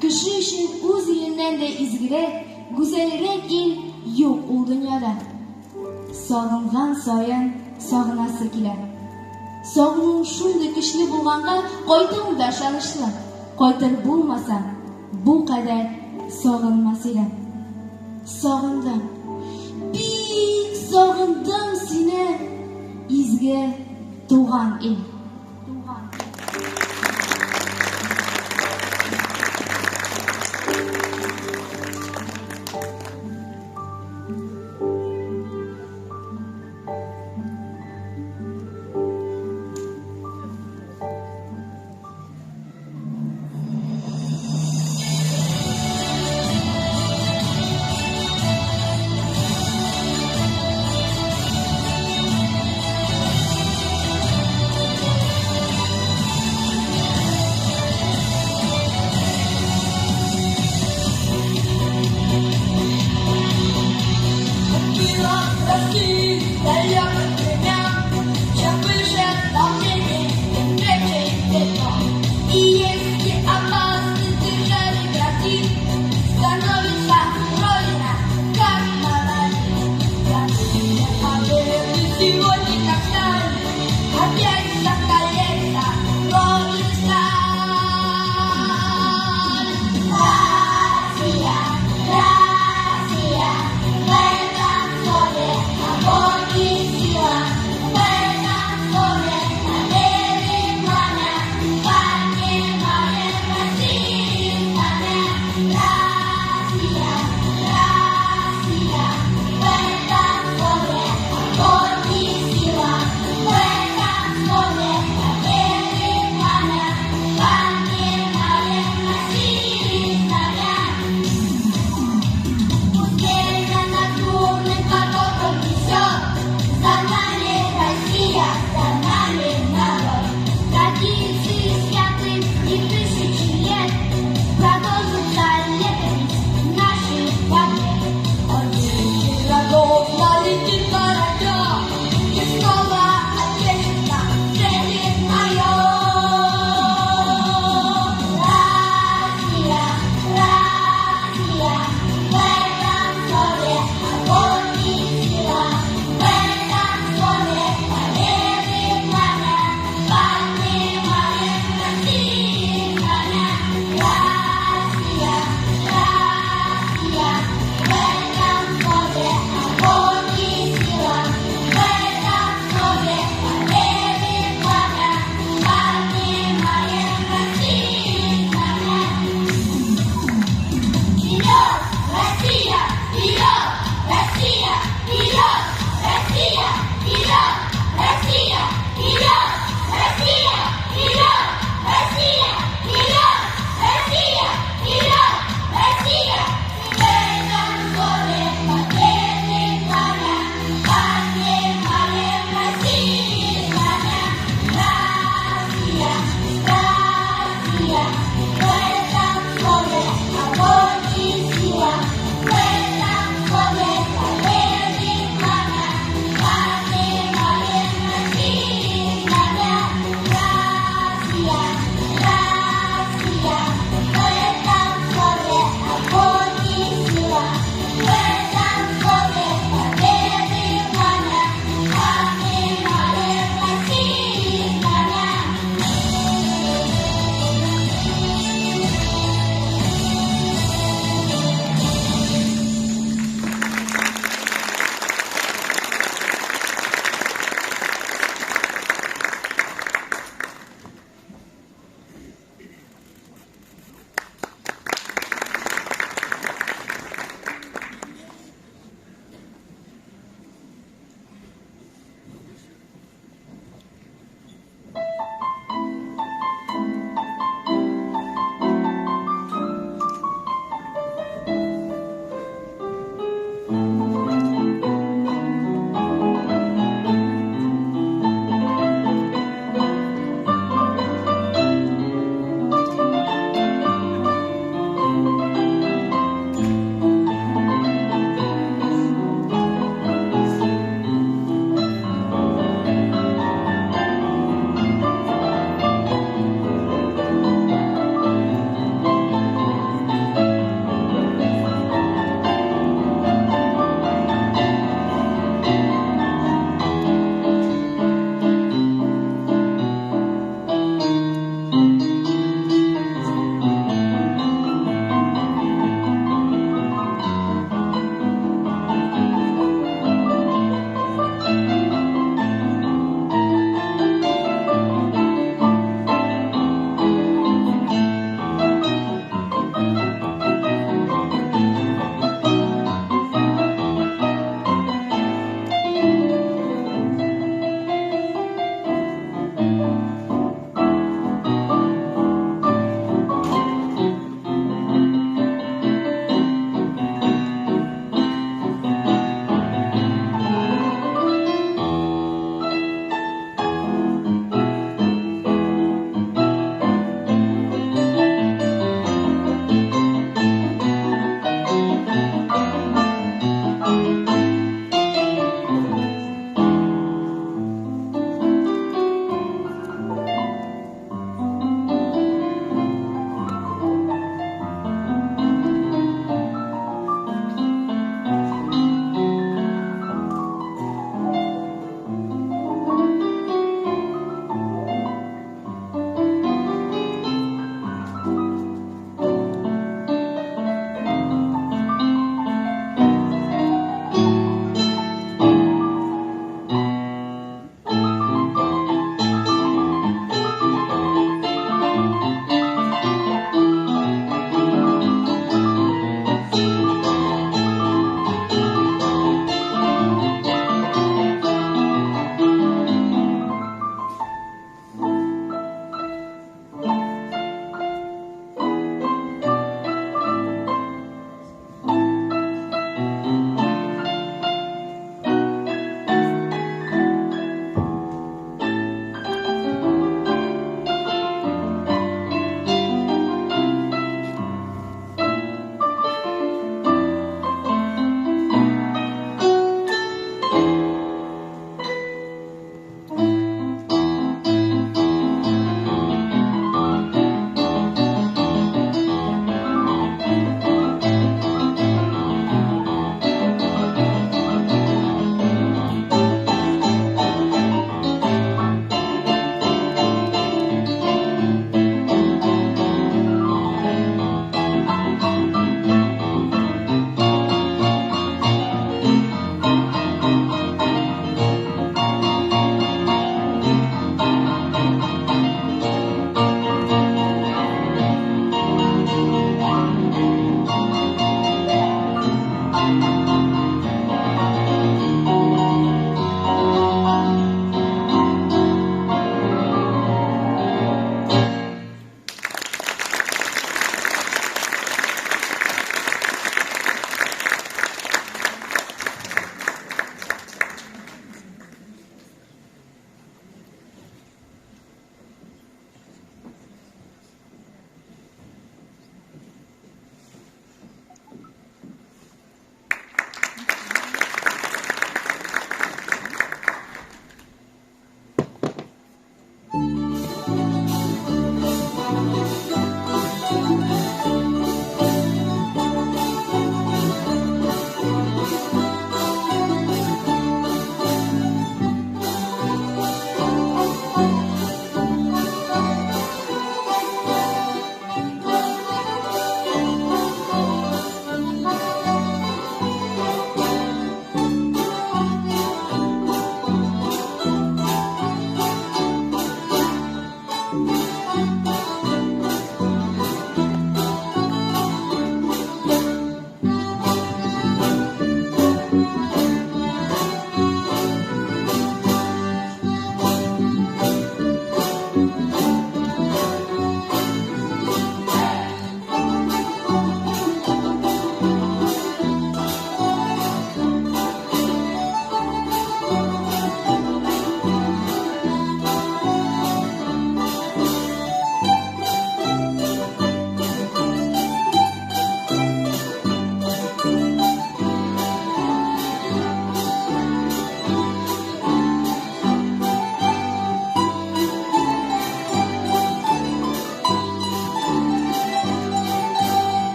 Кеше өчен үз иленнән дә изгерәк, гүзәлрәк ил юк ул дөньяда. Сагынган саен сагынасы килә. Сагынуым шундый көчле булганга, кайтуым да ышанычлы. Кайтыр булмасам, бу кадәр сагынмас идем. Сагындым. Бик сагындым сине, изге туган ил. Туган ил.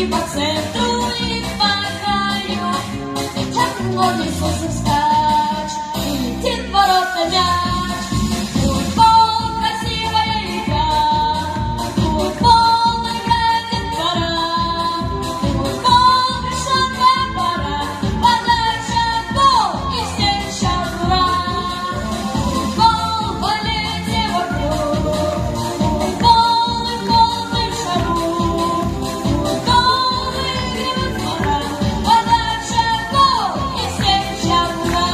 И по центру, и по краю. Һәм гол вскачь, и летит в ворота мяч. Футбол красивая игра, футбол играет детвора. Футбол пришла твоя пора, подача гол и все кричат ура. Футбол, болейте вокруг, футбол и полный в жару. Футбол выигрывает пора, подача гол и все кричат ура.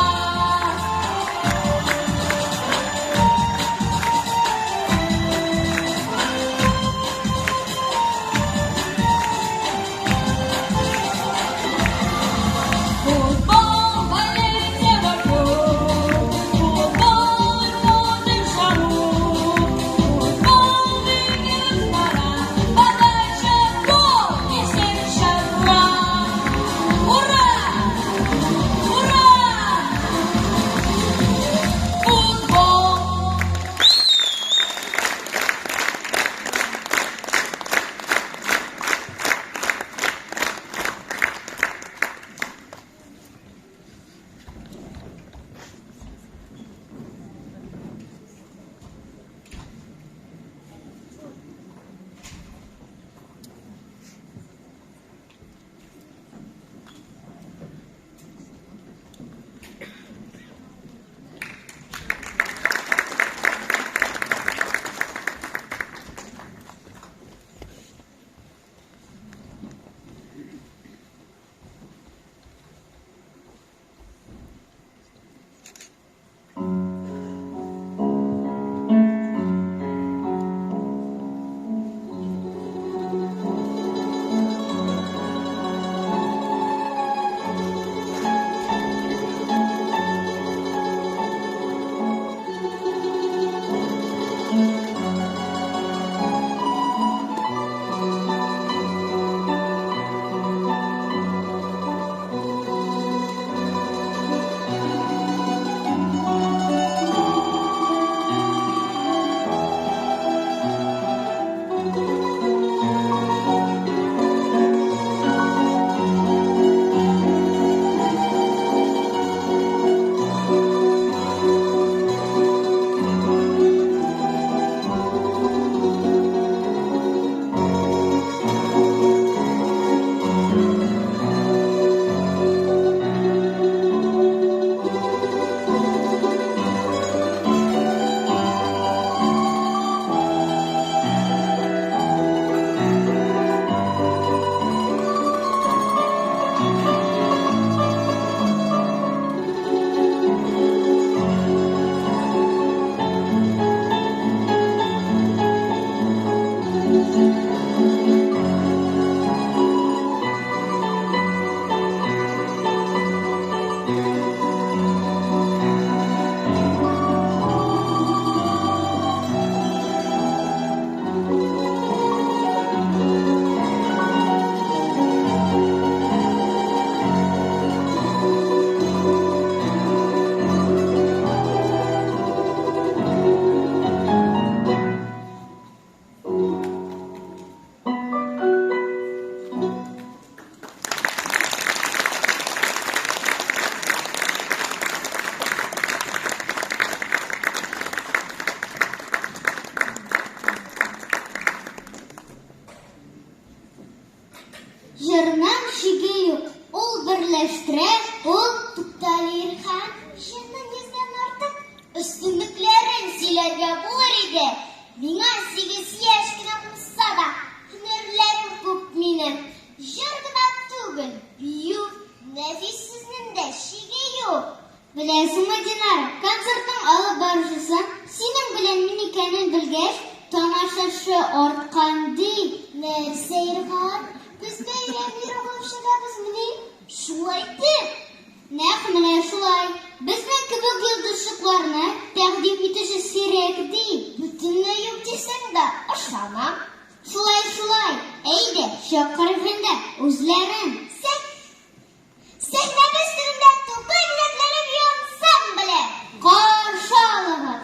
Футбол, болейте вокруг, футбол и полный в жару. Футбол выигрывает пора, подача гол и все кричат ура. Ура! Ура! Футбол! Җырның чиге юк, ул берләштерә, ул туктале, Ирхан, җырның йөздән артык өстенлекләрен сөйләргә булыр иде. Миңа сигез яшь кенә булса да, һөнәрләрем күп минем. Җыр гына түгел, бию, нәфис сүзнең дә чиге юк. Беләсеңме, Динара, концертның алып баручысы синең белән мин икәнен белгәч, тамашачы арткан, ди. Нәрсә, Ирхан, без бәйрәм йөреп булып чыгабызмыни? Шулай итеп! Нәкъ менә шулай. Безнең кебек йолдызчыкларны тәкъдим итүче сирәк, ди. Бөтенләй юк дисәң дә, ышанам. Шулай, шулай. Әйдә, чакырыйк инде үзләрен. Сәк Сәхнәбез түрендә Тукай бүләкләре ансамбле! Каршы алыгыз!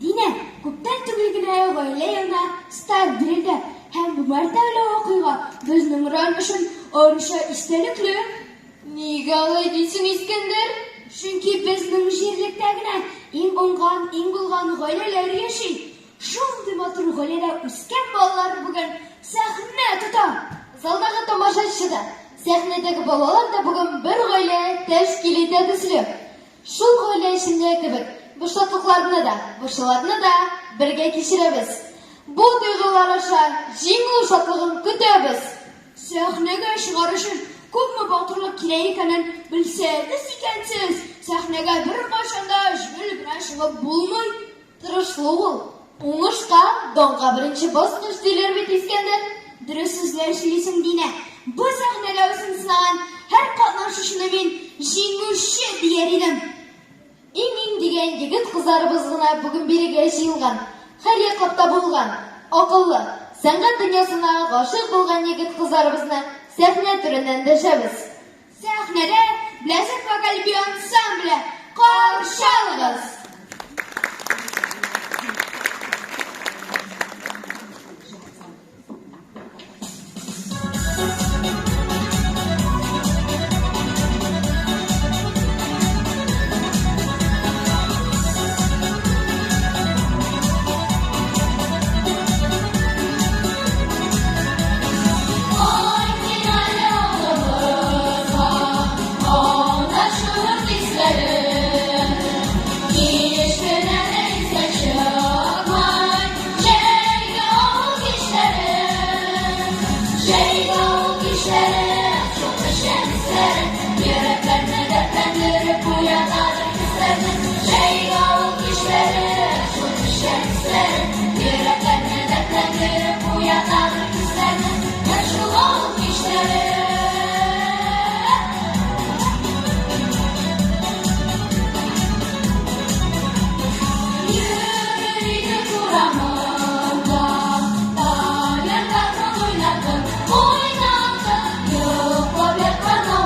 Динә, күптән түгел генә гаилә елына старт бирелде һәм бу мәртәбәле вакыйга безнең район өчен аеруча истәлекле. Нигә алай дисең, Искәндәр? Чөнки безнең җирлектә генә иң уңган, иң булган гаиләләр яши. Шундый матур гаиләдә үскән балалар бүген сәхнә тота. Залдагы тамашачы да, сәхнәдәге балалар да бүген бер гаилә тәшкил итә төсле. Шул гаилә эчендә кебек, бу шатлыкларны да, борчуларны да бергә кичерәбез. Бу тойгылар аша җиңү шатлыгын көтәбез. Сәхнәгә чыгар өчен күпме батырлык кирәк икәнен белсәгез икән сез, сәхнәгә беркайчан да җиңел генә чыгып булмый. Тырышлык ул, уңышка, данга беренче баскыч, диләр бит, Искәндәр. Дөрес сүзләр сөйлисең, Динә. Бу сәхнәдә үзен сынаган һәр катнашучыны мин җиңүче дияр идем. Иң-иң дигән егет-кызларыбыз гына бүген бирегә җыелган. Һәр яклап табылган, акыллы, сәнгать дөньясына гашыйк булган егет-кызларыбызны сәхнә түреннән дәшәбез. Сәхнәдә Бләзек вокаль-бию ансамбле! Каршы алыгыз! Җәйге авыл кичләре, шул печән исләре, Йөрәкләрне дәртләндереп уятадыр хисләрне. Җәйге авыл кичләре, шул печән исләре, Йөрәкләрне дәртләндереп уятадыр хисләрне. Менә шул авыл кичләре. Йөрер идек урамында, Тальян гармун уйнатып, уйнатып, Йоклап яткан.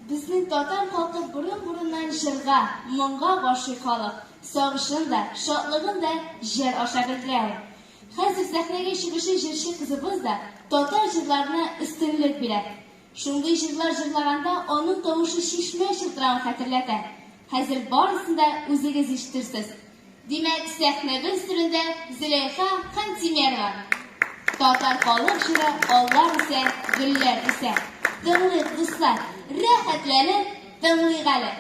Безнең татар халкы борын-борыннан җырга, моңга гашыйк халык. Сагышын да, шатлыгын да җыр аша белдерә ул. Хәзер сәхнәгә чыгучы җырчы кызыбыз да татар җырларына өстенлек бирә. Шундый җырлар җырлаганда аның тавышы чишмә чылтыравын хәтерләтә. Хәзер барысын да үзегез ишетерсез. Димәк, сәхнәбез түрендә Зөләйха Хантимерова. Татар халык җыры Аллар үсә, гөлләр үсә. Тыңлыйк, дуслар, рәхәтләнеп тыңлыйк әле.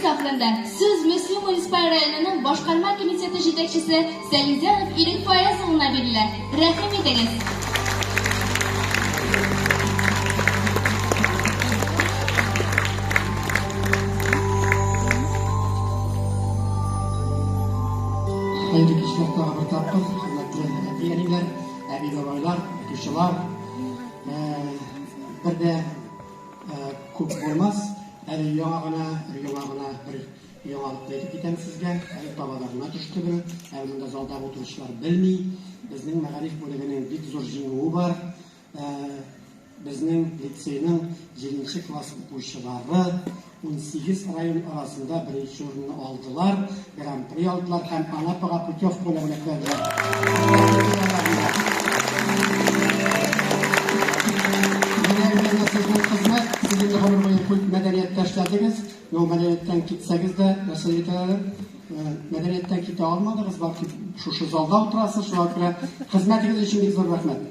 Концертыбыз ахырында сүз Мөслим муниципаль районының башкарма комитеты җитәкчесе Сәлимзянов Ирек Фаяз улына бирелә. Рәхим итегез! Хәерле кичләр тагы бер тапкыр, хөрмәтле әти-әниләр, әби-бабайлар, укытучылар. Бер дә Күп булмас, әле яңа гына, яңа гына бер яңалыкны әйтеп китәм сезгә. Әле табада гына төште бу. Әле монда залда утыручылар белми. Безнең мәгариф бүлегенең бик зур җиңүе бар. Безнең лицейның 7 класс укучылары 18 район арасында беренче урынны алдылар, гран-при алдылар һәм Анапага путевка белән бүләкләделәр. Менә менә сезнең хезмәт, сез инде гомер буе культ мәдәнияттә эшләдегез, но мәдәнияттән китсәгез дә, нәрсә әйтәләр, мәдәнияттән китә алмадыгыз, бәлки шушы залда утырасыз, шуңа күрә хезмәтегез өчен бик зур рәхмәт.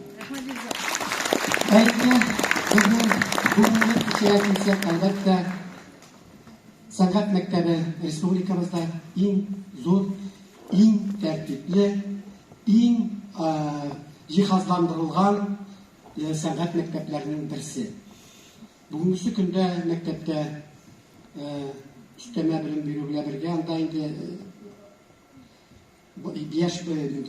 Әйтте, безнең бүгенге кичәгә килсәк, әлбәттә, сәнгать мәктәбе республикабызда иң зур, иң тәртипле, иң җиһазландырылган сәнгать мәктәпләренең берсе. Бүгенгесе көндә мәктәптә өстәмә белем бирү белән бергә анда инде Яшь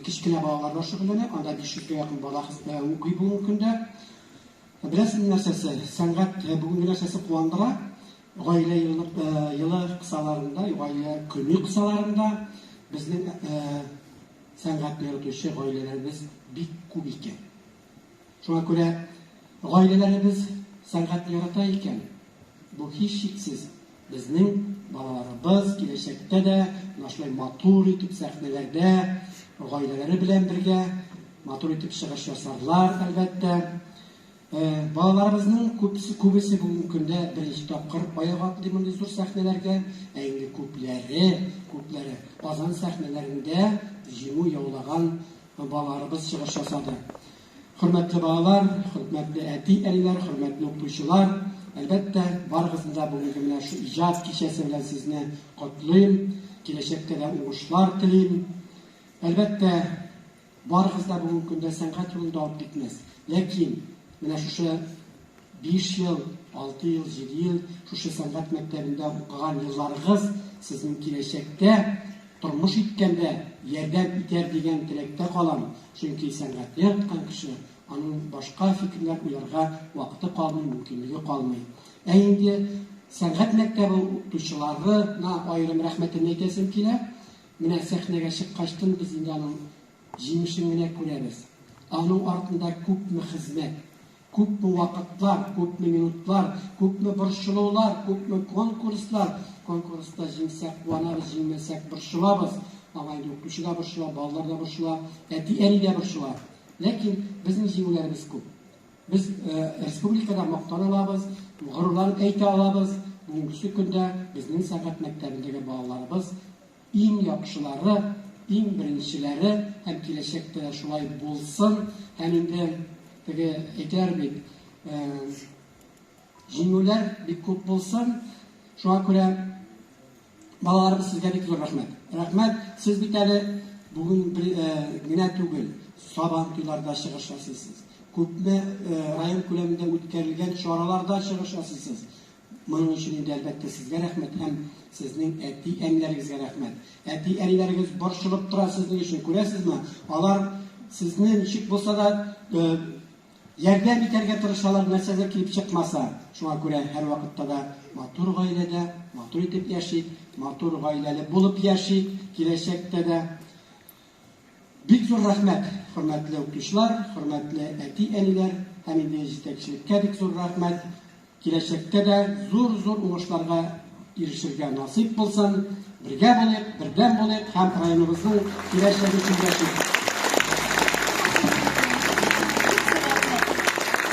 кечкенә балалар да шөгыльләнә, анда 500 гә якын бала укый бүгенге көндә. Беләсезме нәрсәсе, сәнгать бүгенге нәрсәсе куандыра? Гаилә елы, елы кысаларында, гаилә көне кысаларында безнең сәнгатьне яратучы гаиләләребез бик күп икән. Шуңа күрә гаиләләребез сәнгатьне ярата икән, бу һичшиксез безнең балаларыбыз киләчәктә дә менә шулай матур итеп сәхнәләрдә гаиләләре белән бергә матур итеп чыгыш ясарлар, әлбәттә. Балаларыбызның күбесе, күбесе бүгенге көндә беренче тапкыр аяк атлый мондый зур сәхнәләргә, ә инде күпләре, күпләре Казан сәхнәләрендә җиңү яулаган Балаларыбыз чыгыш ясады. Хөрмәтле балалар, хөрмәтле әти-әниләр, хөрмәтле укытучылар, әлбәттә, барыгызны да бүгенге менә шу иҗат кичәсе белән сезне котлыйм, киләчәктә дә уңышлар телим. Әлбәттә, барыгыз да бүгенге көндә сәнгать юлында алып китмәс. Ләкин менә шушы 5 ел, 6 ел, 7 ел шушы сәнгать мәктәбендә укыган елларыгыз сезнең киләчәктә тормыш иткәндә ярдәм итәр дигән теләктә калам, чөнки сәнгатьне яраткан кеше, аның башка фикерләр уйларга вакыты калмый, мөмкинлеге калмый. Ә инде сәнгать мәктәбе укытучыларына аерым рәхмәтемне әйтәсем килә. Менә сәхнәгә чыккачтын без инде аның җимешен генә күрәбез. Аның артында күпме хезмәт, Күпме вакытлар, күпме минутлар, күпме борчылулар, күпме конкурслар. Конкурста җиңсәк, куанабыз, җиңмәсәк, борчылабыз. Аңа инде укытучы да борчыла, балалар да борчыла, әти-әни дә борчыла. Ләкин безнең җиңүләребез күп. Без республикада мактана алабыз, горурланып әйтә алабыз, бүгенгесе көндә безнең сәнгать мәктәбендәге балаларыбыз Иң яхшылары, иң беренчеләре һәм киләчәктә дә шулай булсын. Һәм инде теге әйтәләр бит, җиңүләр бик күп булсын. Шуңа күрә балаларыбыз сезгә бик зур рәхмәт. Рәхмәт, сез бит әле бүген генә түгел, Сабан туйларда чыгыш ясыйсыз. Күпме район күләмендә үткәрелгән чараларда чыгыш ясыйсыз. Моның өчен инде, әлбәттә, сезгә рәхмәт һәм сезнең әти-әниләрегезгә рәхмәт. Әти-әниләрегез борчылып тора сезнең өчен, күрәсезме? Алар сезне ничек булса да ярдәм итәргә тырышалар, нәрсәдер килеп чыкмаса. Шуңа күрә һәрвакытта да матур гаиләдә, матур итеп яшик, матур гаиләле булып яшик киләчәктә дә. Бик зур рәхмәт, хөрмәтле укытучылар, хөрмәтле әти-әниләр һәм инде җитәкчелеккә бик зур рәхмәт. Киләчәктә дә зур-зур уңышларга ирешергә насыйп булсын. Бергә булыйк, бердәм булыйк һәм районыбызның киләчәге өчен яшик.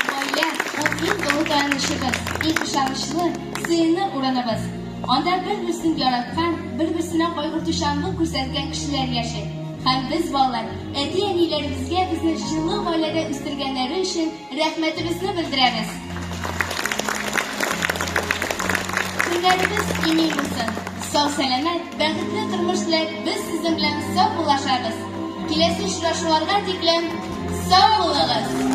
Гаилә, ул иң олы таянычыбыз, иң ышанычлы, сыеныр урыныбыз. Анда бер-берсен яраткан, бер-берсенә кайгыртучанлык күрсәткән кешеләр яши. Һәм без, балалар, әти-әниләребезгә безне җылы гаиләдә үстергәннәре өчен рәхмәтебезне белдерәбез. Көннәребез имин булсын. Сау-сәламәт, бәхетле тормыш теләп, без сезнең белән саубуллашабыз. Киләсе очрашуларга тиклем сау булыгыз!